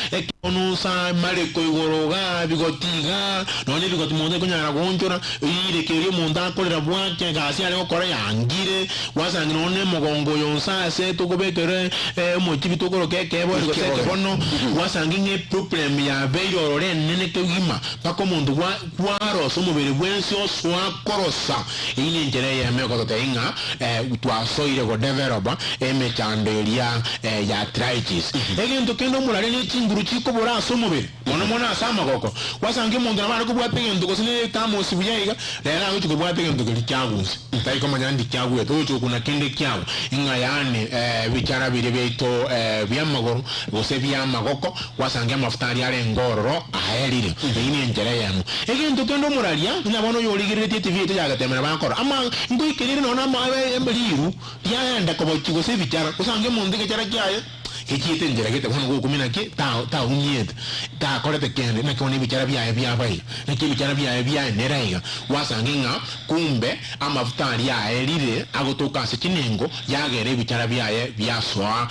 Bono nsa mareko igoro igaa, bigoti igaa, nonya nebigoti monto aikonyara goonchora, rireko erio omonto akorera bwake egasi are gokora yangire, gwasangi nonya na omogongo oyo nsa ase tokobekera omochibi tokoroka ekebori gose ekebono, gwasangi ng'a eproblem yabeire ororo enene kegima, mpaka omonto gwa kwarosa omobere bwensi osoa korosa. Eyio nenchera eyemo egototebia ng'a twasoire godevelopa emechando eria ya arthritis. Egento kende omorare ne chinguru chikobora ase omobere, mono mono ase amagoko. Gwasangia omonto nabo are kobwata egento gose ne ethermos buya iga, rero agochia kobwata egento keria kiagunse, tari komanya ndi kiaguete, ogochia gokuna kende kiagwa, ng'a yaani ebichara biria biaito bi'amagoro gose bi'amagoko, Gwasangia amafuta aria arenge ororo aerire. Eyio nenchera eyemo. Egento kende omoraria, buna bono oyorigereretie etibi yaito yagetemera bakora ama ngoikerere nonya na riiru riaenda kobochia gose ebichara, osange omonto egechara kiaye gechiete enchera gete bono gokumia naki taumiete, takorete kende, naki bono ebichara biaye biaba iga, naki ebichara biaye biaenera iga. Gwasange ng'a kumbe amafuta aria aerire agotoka ase chinengo yagera ebichara biaye biasoa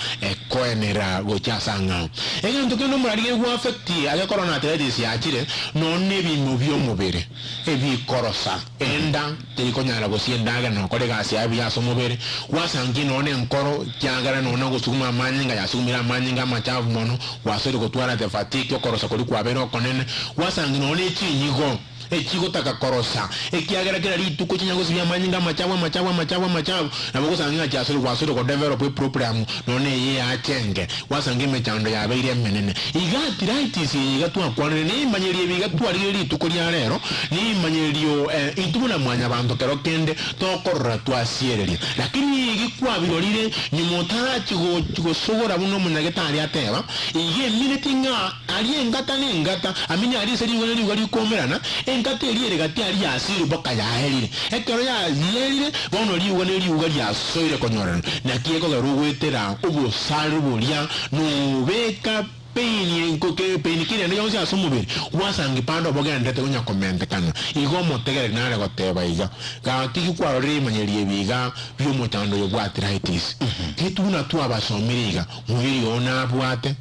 koenera gochia ase ang'ao. Egento kende omorari gegoaffect agekora na arthritis yachire nonya nebimo bi'omobere ebikorosa enda terikonyara gosia endagera na gokora egasi yaye buya ase omobere, gwasankia nonya nenkoro kiagera nonya gosuguma amanyinga yasugumire amanyinga amachafu mono gwasoire gotwara the fatigue okorosa koria kwabeire okonene gwasangia nonya nechinyigo. echigotaka korosa, ekiagera kera rituko chinya gosibia amanyinga amachafu, amachafu, amachafu, amachafu, nabo ogosanga ng'a chiasore gwasore godevelop eproblem nonya eye yachenge, gwasanga emechando yabeire emenene. Iga arthritis eye iga twakwanire neimanyerio ebi iga twarigereria rituko ria rero, neimanyerio intwe buna mwanyabanto kero kende tokorora twasiereria. Lakini igi kwabirorire nyuma otarachi gosogora buna omonyagetari ateba, iga emineti ng'a Aria engata nengata, amini aria ase rigwa ne rigwa rikoumerana, engata eria ere gati aria yasiirwe mpaka yaerire. Ekero yaerire, bono rigwa ne rigwa riasoire konyorana. Naki ekogera ogoetera obosareri boria nobeka pain pain kera ende yonsi ase omobere, gwasangi bande obogenderete konya komentekana. Igo omotegereri nare goteba iga, Gaki gikwarorire ebimanyererio ebi iga bi'omochando oyo bw'arthritis. Intwe buna twabasomire iga, moiri oo nabwate.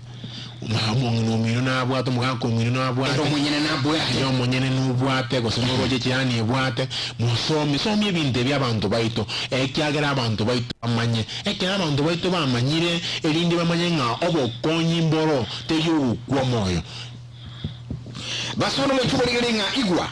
Omong'ina omino nabwate, omogaka omino nabwate, Ere omonyene nabwate. Aye omonyene nobwate, gose noroche chiani ebwate. Mosomie, somia ebinto ebi abanto baito, ekiagera abanto baito bamanye. Ekero abanto baito bamanyire, erinde bamanye ng'a obokonyi mboro, teri ogokwa omoyo. Basoa nomochie oborigererie ng'a igwa.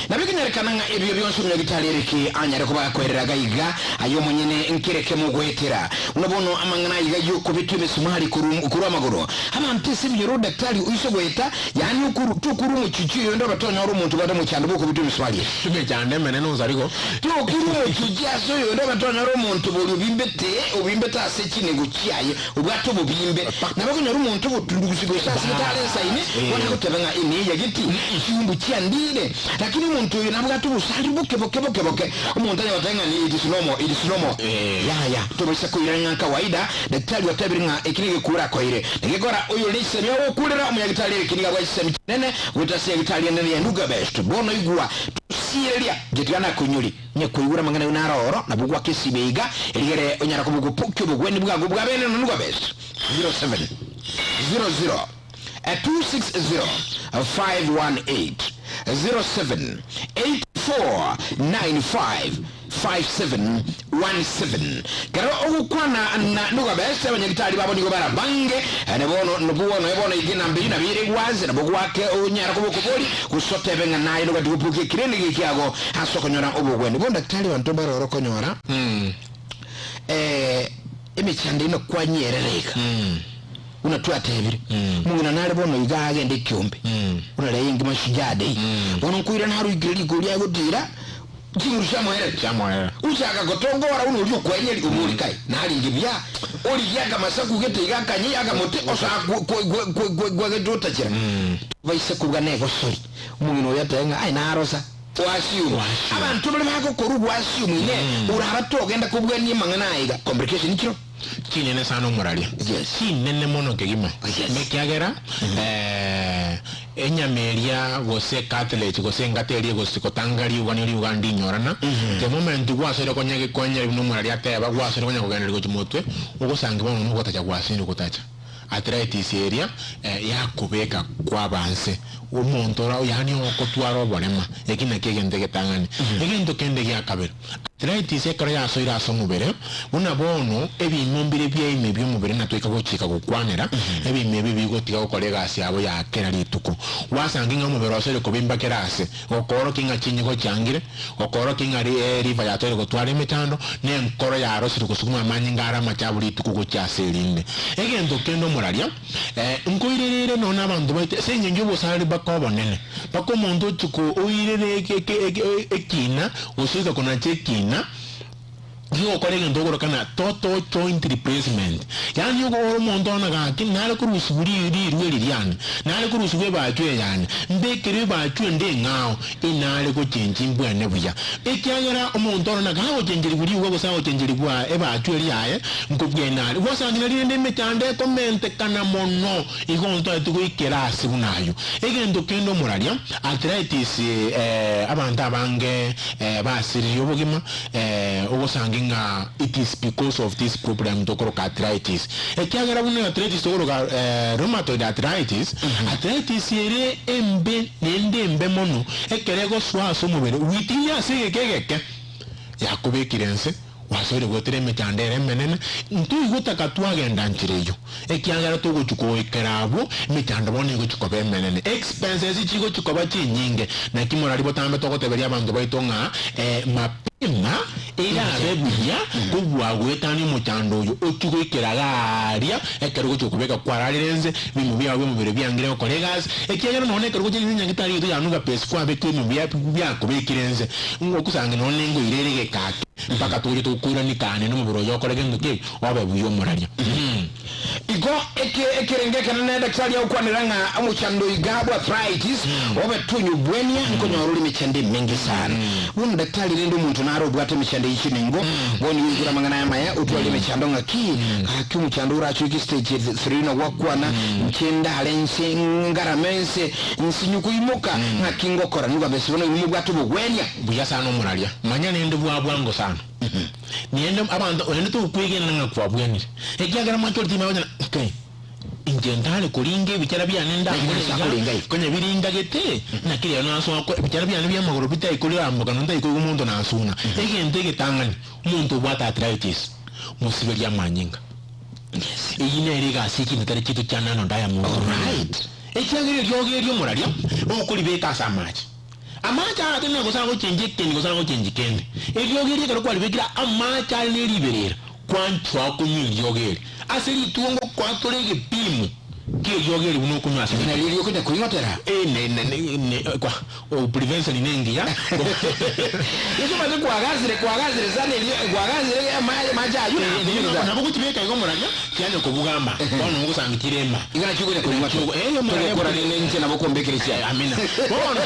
Nabo ekenyarekana ng'a ebio bionsi omonyagitari ereke anyare koba gakoerera gaiga, aye omonyene nkereke mogoetera. Buna bono amang'ana aiga y'okobetwa emesumari korwa amagoro abanto ase ebinyoro daktari oise goeta, yaani okoru tokorwa omochichi oyonde obe tonyora omonto obwate omochando bw'okobetwa emesumari eye. Emechando emenene onsarigo. Tokorwa omochichi ase oyonde obe tonyora omonto boria obimbete obimbete ase chinego chiaye. Obwate obobimbe, nabo okonyora omonto obotundugusi gose asibete are ensaine, bono agoteba ng'a eniya geti, chiumbu chiandire. Lakini omonto oyo nabwate obosari boke boke boke boke. Omonto anya goteba ng'a ni it is normal, it is normal. Yaya, tobaisa koirana ng'a kawaida, daktari otebire ng'a eki negekura akoeire. Negekora oyore nesemi agokurera, omonyagitari ere ki nigo abwate chisemi chinene goeta ase nyagitari enene ya Nduga Best. Bono igwa, Gwesireria, inche tiga nakoinyori, onye koigure amang'ana ayio naro oro, nabo gwaka esibe iga, erigere onyara koba ogopokia obogwenia bwago bwa bene nonya bwa best. 07 00 260 518 07 84 95 5717. Kero ogokwana na nigo best, abanyagitari babo nigo barabange, na bono nobwo noe bono iga enamba eyio nabo ere gwanse, nabo gwake onyara koba okobori, gose otebe ng'a naye nogati gopukia ekirende eke kiago ase okonyora obogwenia. Bono daktari abanto mbare ore okonyora emechando ime kwanyerera iga, buna twatebire, omong'ina nare bono iga agende ekiombe, buna rero enki mashujaa day, bono nkoirana aroikire riko riaye gotira, Chinguru chiamoerete. Chiamoerera. Ochaka gotongora buna oria okwenyeri, obori kai, naringe buya, origie akamasaku gete iga akanyia akamote, osoa kwegotachera. Tobaisa kobua negosori. Omong'ina oyo atebe ng'a aye narosa. Oasiumu. Abanto baria bagokorwa ogwasiumu inee, oraba togenda kobwania amang'ana aya iga, complication chiro. Chinene sana omoraria. Yes. Chinene mono kegima. Yes. Ekiagera enyama eria gose cartilage gose engata eria egosi gotanga riuga ne riuga ndinyorana, the moment gwasoire konya konya buna omoraria ateba gwasoire konya kogendereria gochia motwe, ogosangi bono nogotacha gwasire gotacha. Arthritis eria yakobeka kwaba nse omonto ora yaani ogotwara oborema, eki nakio egento egetang'ani. Egento kende gia kabere, arthritis ekero yasoire ase omobere, buna bono ebiimo mbire bia ime bi'omobere natweka gochika gokwanera, ebiimo ebi bigotiga gokora egasi yabo ya kera rituko. Gwasangi ng'a omobere osoire kobimba kera ase, gokoorokia ng'a chinyigo chiangire, gokoorokia ng'a liver yatoire gotwara emechando, na enkoro yarosire gosuguma amanyinga are amachabu rituko gochia ase erinde. Egento kende omoraria, nkoirerere nonya na abanto baito ase engencho y'obosareri mpaka obonene, mpaka omonto ochia oirere ekina, gose oika konacha ekina, Rigokora egento okorokana total joint replacement, yaani ore omonto one gaki nare korusigwa rirwe eri riane, nare korusigwa ebachwa eye yane, mbekere ebachwa ende eng'ao enare gochenchia mbwene buya. Ekiagera omonto ore na gagochencherigwa rigwa gose agochencherigwa ebachwa eria yaye, nkobwena are. Gosang'ina rende emechando ekomentekana mono, igo ntoeti goikera ase buna ayio. Egento kende omoraria, arthritis, abanto abange basiririe obogima, Ogosange ng'a it is because of this problem tokoroka arthritis. Ekiagera buna arthritis tokoroka rheumatoid arthritis, arthritis ere embe naende embe mono ekero egosoa ase omobere gwitinya ase egeka egeke yakobekire nse gwasoire goetera emechando ere emenene ntoigotaka twagenda nchera eyio ekiagera togochia goikera abwo emechando bono egochia koba emenene expenses chigochia koba chinyinge naki morari botambe togoteberia abanto baito ng'a mapema erabe buya kobua goetania omochando oyo ochie goikera iga aria ekero ogochia kobeka kwararire ense ebimo biao biomobere biangire gokora egasi ekiagera nonya ekero ogochia nyagetari yaito ya Nuga Base kwabeka ebimo biakobekire ense ngokusange nonya nengoira ere egekake mpaka togochia tokoirania kane nomobere oyo okore gento ki Obe buya omoraria. Igo eke ekerengo ekenene daktari agokwanera ng'a omochando iga bwa arthritis obe tonyobwania nkonyora ore emechando emenge sana. Bono daktari rende omonto nare obwate emechando eyio chinengo bono igo oigure amang'ana aya amaya otware emechando ng'aki gaki omochando orachoike stage 3 na gwakwana inche ndare nse ngarame nse nsinyu koimoka ng'aki ngokora nigo abese bono inwe mobwate obogwenia. Buya sana omoraria. Manya rende bwa bwango sana. Naende abanto naende tokwegena ng'a kwabwenire, ekiagera mwachorete ime gocha okay, inche ntare koringa ebichara biane ndakore Naki akoringa iga, iga. konya biringagete, naki rero nasoa ko ebichara biane bia amagoro bitai koriramboka na ntai koigwa omonto nasuna. Egento egetang'ani, omonto obwate arthritis, mosiberie amanyinga. Yes. Eyio nere egasi ye chintetare chiaito chia nano diamond. Alright. Ekiagera eriogo erio omoraria, okoribeka ase amache. Amache aya tari gose agochenchia ekendi gose agochenchia kende. Eriogi eri ekero kwaribekire amache are ne riberera, kwanchwa okonywa eriogi eri. Ase rituko ngokwatora egepimo ki'eriogi eri buna okonywa ase rituko. Nario riokonya koing'otera. Eh, ne, ne, ne, ne, kwa, oh, prevention nengiya. Yeso omanyete kwagasire, kwagasire sana erio, kwagasire amache amache ayio Eh, nakumire sana. nabo gochibeka igo omoraria, kianya kobuga ama, bono ngosanga chire ema. Igo nakio okonya koring'wa Nakio, eh, omoraria Togokora rende inche nabo kombekire chiaye. Eh, amina. Bono,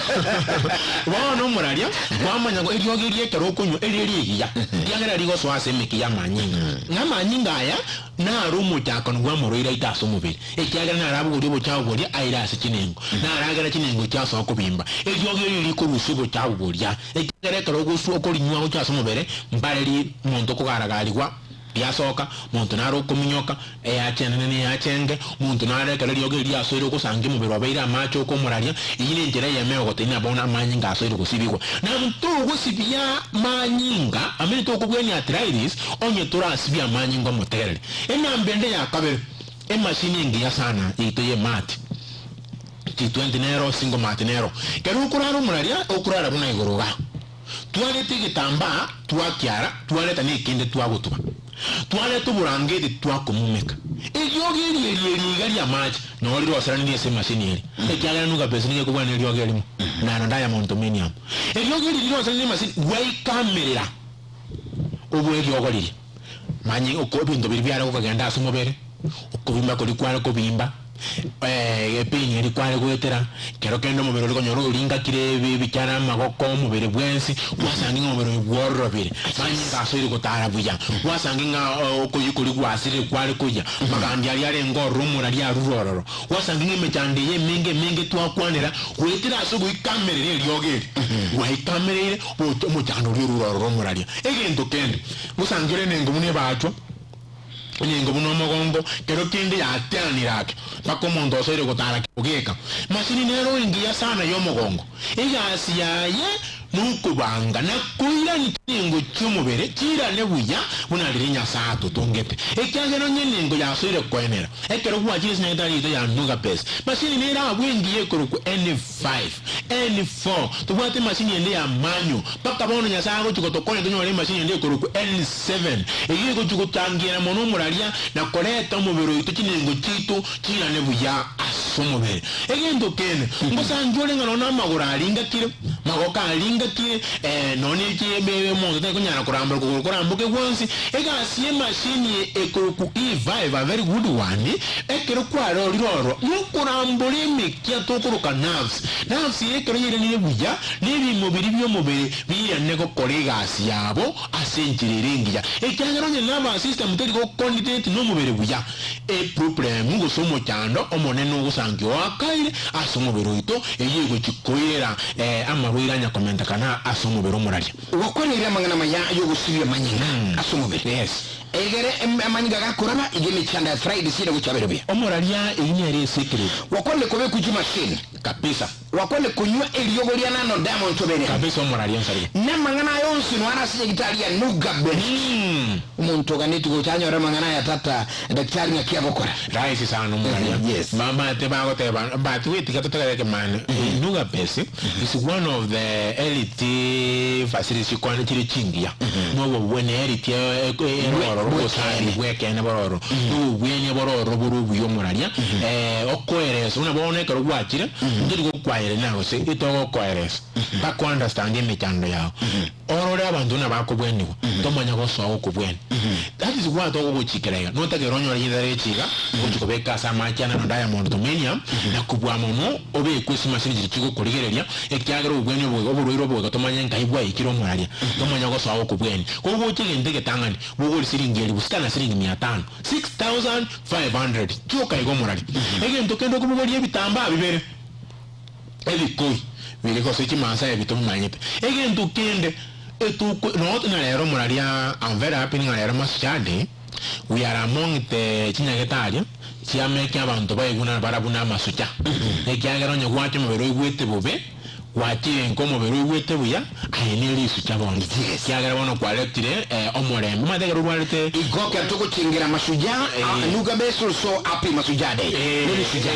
bono omoraria, kwamanya ngo eriogi eria ekero okonywa erio rigiya, riagera rigosoa ase emeki y'amanyinga. Ng'a amanyinga aya naro omochakano bw'amorwaire aito ase omobere, ekiagera. Ekiagera narabogorie obochafu boria aire ase chinengo, naragere chinengo chiasoa kobimba. Eriogi erio rikorusia obochafu boria, ekiagera ekero ogoswa okorinywa gochia ase omobere, mbare ri monto okogaragarigwa riasoka, monto nare okominyoka, eache enene na eache enke, monto nare ekero eriogi erio riasoire ogosangia omobere obeire amache okomoraria, eyio nenchera eyemo yogotebia ng'a bono amanyinga asoire gosibigwa. Na ntogosibia manyinga, amanyete tokobwania arthritis, onye torasibie amanyinga omotegerere. Enamba ende ya kabere. Emashini engiya sana yaito y'emati, T20 nero, single mat nero. Kero okorara omoraria, okorara buna igoro iga. Twareta egetambaa twakiara, twareta na ekende twagotuba. Twareta oborangeti twakomumeka. Eriogi eri eri eri iga ri'amache noo riroseranirie ase emashini eria. Ekiagera nuga pesi nigo ekobwana eriogi erimo, nano diamond dominium. Eriogi eri riroseranirie emashini, gwaikamerera obwe eriogo riria. Manye oko ebinto biria biare gokogenda ase omobere, okobimba koria kware kobimba, epain eria kware goetera, kero kende omobere oria okonyora oringakire ebi ebichara amagoko, omobere bwensi, gwasangi ng'a omobere oyo bwororobire, manye ng'a asoire gotara buya, gwasangi ng'a okoyia koria gwasirire kware koyia, amagambi aria arenge ororo omorari arure ororo, gwasangi ng'a emechando eye emenge emenge twakwanera, goetera ase ogoikamerera eriogo eri, gwaikamereire gocha omochando oria orure ororo omoraria. Egento kende. Gosangera enengo buna ebaachwa, enengo buna omogongo, kero kende yateanire ake, mpaka omonto osoire gotara kegeka. Masini nero engiya sana y'omogongo. Egasi yaye nokobanga na koirania chinengo chi'omobere chiirane buya buna riria Nyasae atotongete. Ekiagera onye enengo yasoire koenera, ekero gwachire ase nyagetari yaito ya Nugapes, masini nere abwo engiya ekorokwa N5. N4, Tobwate emashini ende ya manyo, mpaka bono Nyasae agochia gotokonya tonyore emashini ende ekorokwa N7, eyio egochia gotangiera mono omoraria na koreta omobere oito chinengo chiaito chiirane buya ase omobere. Egento kende, ngosangi ore ng'a nonya namagoro aringakire, magoko aringakire, eh, nonya ne omonto tari konyara korambora okogoro koramboke gwonsi, egasi y'emashini ekorokwa E5, a very good one, Ekero kwarorire oro, nokorambora emekia tokoroka nerves. Nerves eye ekero yairanire buya, nebimo biria bi'omobere biirane gokora egasi yabo ase enchera ere engiya. Ekiagera onye nervous system teri gocoordinate nomobere buya, eproblem gose omochando omonene ogosankia oakaire ase omobere oito, eyio egochia koirera amarwaire anyakomentekana ase omobere omoraria. Gwakwaneire amang'ana amaya ay'ogosibia amanyinga ase omobere. Yes. Egere amanyinga gakoraba, iga emechando ya arthritis ere gocha abere buya. Omoraria eyio nere esekret. Gwakwanire kobekwa chimashini. Kabisa. Gwakwanire konywa eriogo ria nano diamond tobere. Kabisa omoraria nsarige. Namang'ana aya onsi noare ase nyagitari ya Nuga Best. Omonto oganetie gocha anyore amang'ana aya tata daktari ng'aki agokora. Rahisi sana omoraria. Yes. Bamate bagoteba but wait tiga totegerere kemani. Nuga Best is one of the health facilities chikwane chire chingiya. Nobobwenia health erororo obosafi bw'ekeene bororo. Nobobwenia bororo bore obuya omoraria. Okoeresa buna bono ekero gwachire ntori gokwaerania gose etogokoeresa mpaka o understand emechando yao. Orore abanto buna bakobwenigwa, tomanya gosoa gokobwenia. That is why togogochikera iga, notagere onyore chintare echi iga, ogochi kobeka ase amache ane na diamond dominium, na kobua mono obekwe ase chimashini chiria chigokorigereria, ekiagera obobweni obo oborwaire obo goika tomanye nkai bwaikire omoraria, tomanya gosoa gokobwenia. Kogocha egento egetang'ani, bogori siringi elifu sita na siringi mia tano, 6500, chioka iga omoraria. Egento kende okobogoria ebitambaa bibere. Ebikoi biria gose chimansa ebi tobimanyete. Egento kende etuko note ng'a rero moraria I'm very happy ng'a rero Mashujaa we are among the chinyagetaria chiameki abanto baigwe na barabwo na amasucha. Ekiagera onye gwacha omobere oigwete bobe, gwachire nka omobere oigwete buya, aye ne risucha bono. Ekiagera bono kwaretire omorembe. Omanyete ekero orwarete. Igo ekero togochengera Mashujaa, Nuga Best so happy Mashujaa Day. Ne risucha.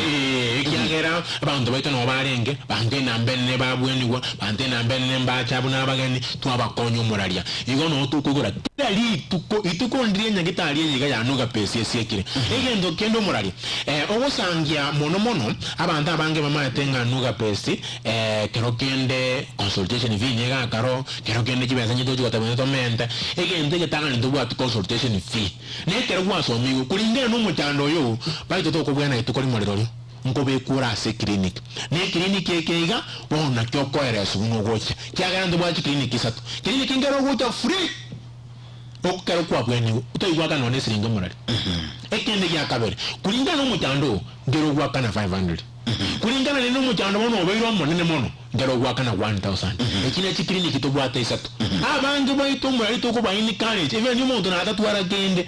Ekiagera Abanto baito nao barenge, banto enamba enene babwenigwa, banto enamba enene mbacha buna abageni, twabakonya omoraria. Igo noo tokoigora kera rituko, rituko ndiria nyagetari eye iga yanuga pesi esiekire. Egento kende omoraria, eh, ogosangia mono mono, abanto abange bamaete ng'a nuga pesi, eh, kero kende consultation fee nigo akaro, kero kende chibesa inche tochi goteba onye tomente, egento egetang'ani ntobwati consultation fee. Na ekero gwasomigwe, kuringana na omochando oyo, baito tokobwena rituko rimo rirorio. Nkobekwa ore ase eclinic, na eclinic eke iga bono nakio okoereswa buna ogocha, kiagera ntobwate chiclinic isato. Clinic nkere ogocha free, okero kwabwenigwe otaigwakana nonya ne esiringi omorari. Ekende gia kabere, kuringana na omochando oo, Nkere ogwakana 500. Kuringana naende nomochando bono obeire omonene mono, nkere ogwakana 1000. Echi ne chiclinic tobwate isato. Abange baito omorari tokoba encourage, even omonto natatwara kende,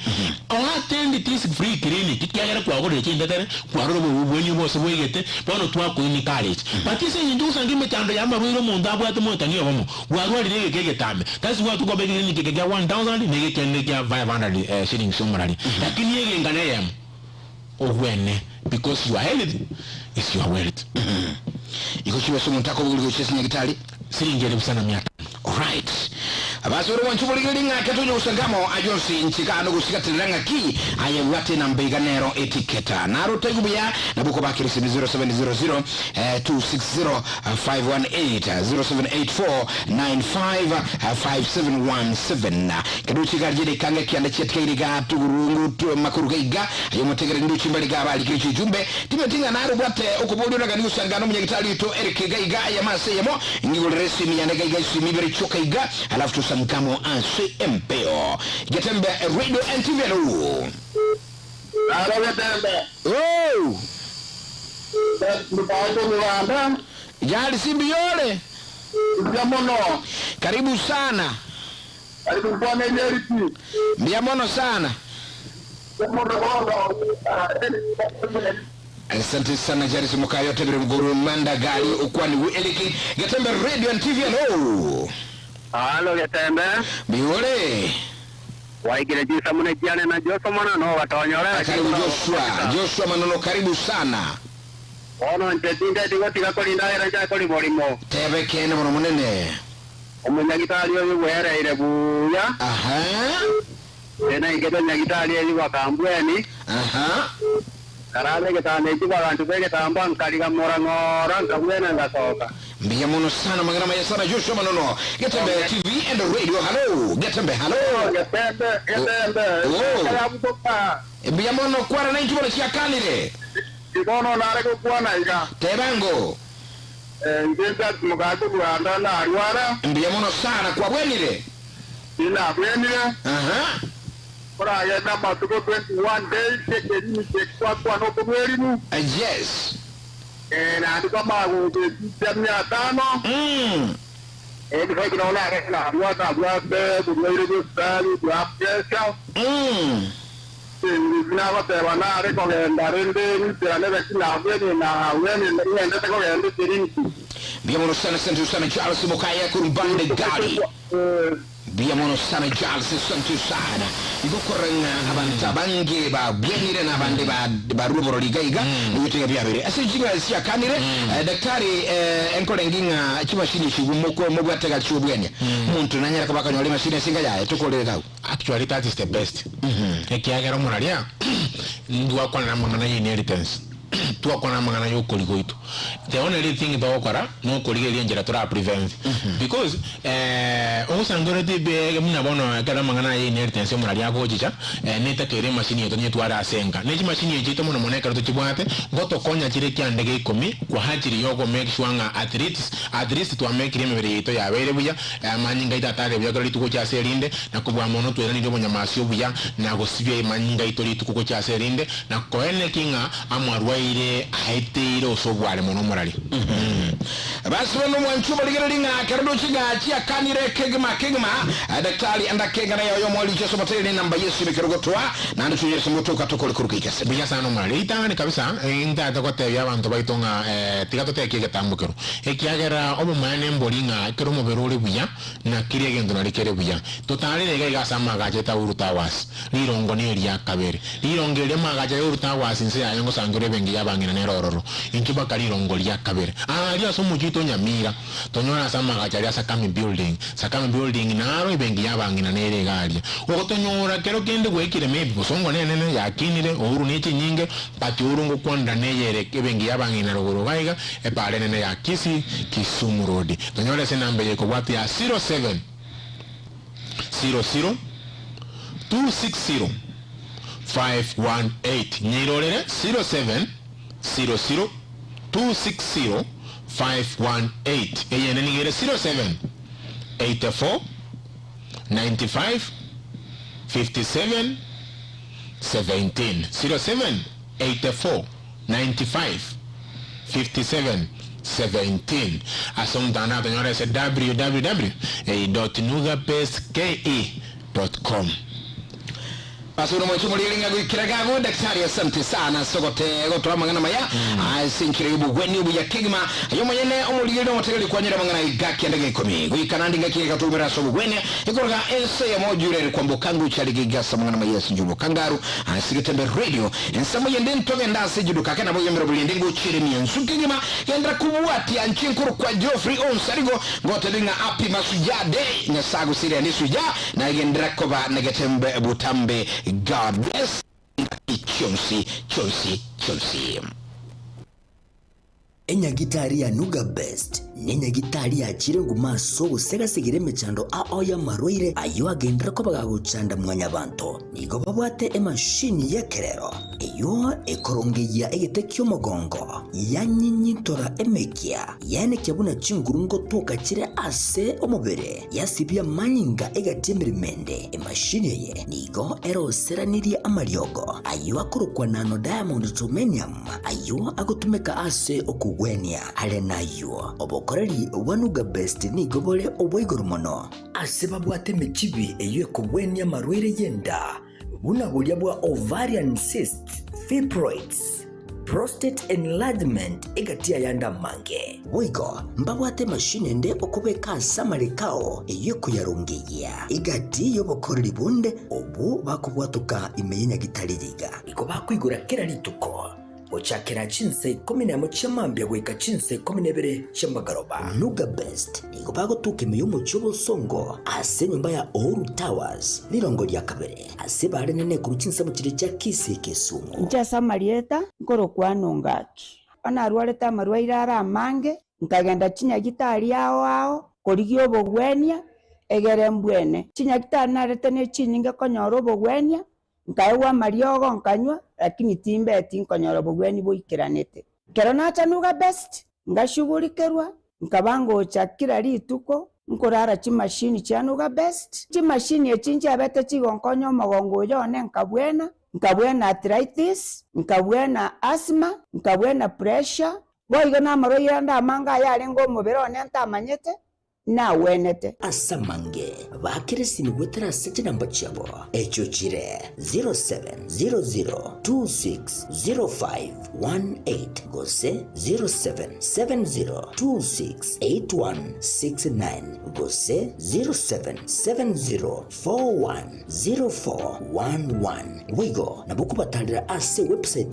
o attend this free clinic ekiagera kwagorire chintetere, kwarora obobweni bwose bwaigete, bono twako encourage. But ase eng'encho ogosanga emechando ya amarwaire omonto abwate moetani obomo, bwarwarire egeka egetambe, that's why tokoba eclinic eke kia 1000 na egekende kia 500 shillings omorari. Lakini egenka neyemo. Ogwene because your health is your wealth. Igo chibesa omonto akobogoria gochia ase nyagitari? Siringi elifu sana mia tano. Alright. Basore mwanche borigereria ng'a ake tonye gosangamo ayio onsi inche iga nogosigaterera ng'aki aye bwate enamba iga nero etiketa. Naro otaigu buya nabo okobakera esimi 0700 260 518 0784 95 5717. Keduchi iga riria rikanga ekianda chiatikaire iga tugurungu makuru gaiga aye omotegereri nduchi mbare iga abarikire chijumbe timanyeti ng'a nare obwate okoboria oragani gosangana omonyagetari oito Eric iga iga eyemo ase eyemo ng'igorere esimi yane iga iga esimi ibere chioka iga alafu tosankamo ase empeo Getembe Radio and TV hello. Naro Getembe. Oh. Mbaete omoganda. Jari simbi yore. Mbuya mono. Karibu sana. Karibu nkwane Eric. Mbuya mono sana. Mbuya mono bono. Asante sana Jairus Mukayo Tebere Mguru Manda Gali ukwani wu Eliki Getembe Radio and TV hello. Halo Getembe. Biore. Waigire jisa mune jiane na Joshua Manano watonyore. Karibu Joshua. Joshua Manono karibu sana. Bono nche tinde tigotiga korinda era ncha kori borimo. Tebe kene mono monene. Omunyagitari oyo bwereire buya. Aha. Tena ingeto nyagitari eyi wakambweni. Aha. Karabe getane eki bagantu begetamba nkariga mora ng'ora nkabwena ngasoka. Mbiya mono sana magana maya sana Joshua Manono. Getembe TV and radio hello. Getembe hello. Getembe getembe. Oh. Karabutoka. Mbiya mono kwara na inchibona chiakanire. Ibono nare gokwana iga. Tebango. Ngenza mugago Rwanda narwara. Mbiya mono sana kwa bwenire. Inabwenire. Aha. Koragenda matuko 21 days ekerimi kyekkwakwa n'okumwerimu. Yes. Nandika magogetia mia tano. Ebifo burwaire bw'esukari bwa pressure. Nabateba nare kogenda rinde niterane beki nabweni nabweni ngendete kogenda ekiriniki. Mbiya mono sana asante sana Charles Mukaya kurumbande gali. Mbiya mono sana Charles asante sana. Igukoranga abantu abange babwenire n'abandi baruboro ligaiga nigutega byabere. Ase chiba siakanire daktari enkole nginga chimashini chigumoko mubwatega chubwenya. Muntu nanyara kabakanyole mashini singa yaye tukolere kawo. Actually that is the best. Ekiagera omoraria ndwakwana amang'ana ya inheritance twakwana amang'ana ya okori goito the only thing togokora nokorigereria enchera tora prevent because ogosangorete bege muna bono ekero amang'ana ya inheritance omoraria agochicha netakere emashini yeto niye ase enka na echimashini echi eito mono mono ekero tochibwate ngotokonya chire kiande gia ikomi kwahachiri yogo make sure ng'a at least at least twamekire emebere yaito yabeire buya amanyinga aito atare buya ekero rituko chiase erinde na kobua mono tweranire obonyamasi obuya na gosibia emanyinga aito rituko gochia ase erinde na koeneki ng'a amarwaire aeteire ase obware mono omorari. Basi bono mwanchu barigereri ng'a kero dochi ng'a chiakanire kegima kegima daktari andakenga nayo yo mwali Jesu materi ni namba Yesu imekero gotoa na ndo tunyere motoka tokole kuruka ikase. Buya sana omorari ritang'ani kabisa ntata gotebia abanto baito ng'a tiga totekie egetambokero ekiagera omomaya na embori ng'a ekero omobere ore buya na kiri egento nari kere buya totarire iga iga ase amagacho eta Uhuru Towers rirongo na eria kabere rirongo eria amagacho ya Uhuru Towers nse yaye ngosangera ebenki ya abang'ina nere ororo inki baka rirongo ria kabere aria ase omochie oito Nyamira tonyore ase amagacho aria Sakami building Sakami building naro ebenki ya abang'ina nere iga aria ogotonyora kero kende gwekire maybe bosongo nenene yakinire Uhuru na echinyinge but Uhuru ngokwanera neyere ebenki ya abang'ina rogoro iga iga epara enene ya Kisii Kisumu Road tonyore ase enamba eye ekobwatia ya 07 00 260 518 nyirorere 07 00 260 518 eyene nigere 07 84 95 57 17 07 84 95 57 17 ase omotandao tonyore ase www dot nugabestke dot com. Ase omochie omoriri ng'a goikera gago Daktari asante sana ase ogote gotoa amang'ana maya ase enchera y'obogwenia obuya kegima. Aye omonyene omorigereria omotegereri kwanyora amang'ana aiga kianda gia ikomi goika naende engaki eye gatoumera ase obogwenia ekoroga ense eyemo ojurere kwamboka ngocha arige iga ase amang'ana maya ase inche obokangaru ase Getembe Radio ensemo yende ntogende ase ejuduka ake nabo gemera oborende ngochiere emiansu kegima Genderera kobwatia inche nkorokwa Geoffrey Onsarigo, ngotebie ng'a Happy Mashujaa Day, Nyasae agosirere nesujaa, naye genderera koba negetembe botambe. God bless ngaki chionsi chionsi chionsi. Enyagitari ya Nuga Best nenyagitari yachire nguma ase ogosegasegera emechando ao y'amarwaire ayio agenderera koba gagochanda mwanyabanto. Nigo babwate emashini y'ekerero eyio ekorongeyia egete ki'omogongo, yanyinyintora emekia, yaenekia buna chinguru ngotoka chire ase omobere, yasibia amanyinga egati emeremo ende. Emashini eye nigo eroseranirie amariogo ayio akorokwa nano diamond germanium ayio agotumeka ase okogwenia. Are nayio, obokoreri bwa Nuga Best nigo bore obwa igoro mono. Ase babwate emechibi eyio ekogwenia amarwaire y'enda, buna boria bwa ovarian cysts, fibroids, prostate enlargement egati y'ayande amange. Boigo mbabwate emashini ende okobeka ase amareko ao eyio ekoyarongeyia egati y'obokoreri bonde obwo bakobwatoka ime y'enyagitari riga. Igo bakoigora kera rituko. Gochakera chinsa ikomi nemo chia mambia goika chinsa ikomi na ibere chi'amagoroba. Nuga Best nigo bagotuka ime y'omochie obosongo ase enyomba ya Uhuru Towers, rirongo ria kabere, ase bare nene korwa chinsemo chiria chia Kisii Kisumu. Inche ase amarieta nkorokwa Nongaki. Onarwarete amarwaire are amange, nkagenda chinyagitari ao ao korigia obogwenia, egere mbwene. Chinyagitari narete ne chinyinge konyora obogwenia, Nkaegwa amariogo nkanywa, lakini timbeti nkonyora obogwenia boikeranete. Ekero nacha Nuga Best, ngashugurikerwa, nkaba ngocha kera rituko nkorara chimashini chia Nuga Best. Chimashini echi nchiabete chigonkonya omogongo oyo one nkabwena, nkabwena arthritis, nkabwena asthma, nkabwena pressure, boigo namarwaire ande amange ayarenge omobere one ntamanyete, nagwenete. Ase amange baakire esimi goetera ase chinamba chiabo, echio chire 0700260518 gose 0770268169 gose 0770410411. Boigo nabo okobatarera ase website.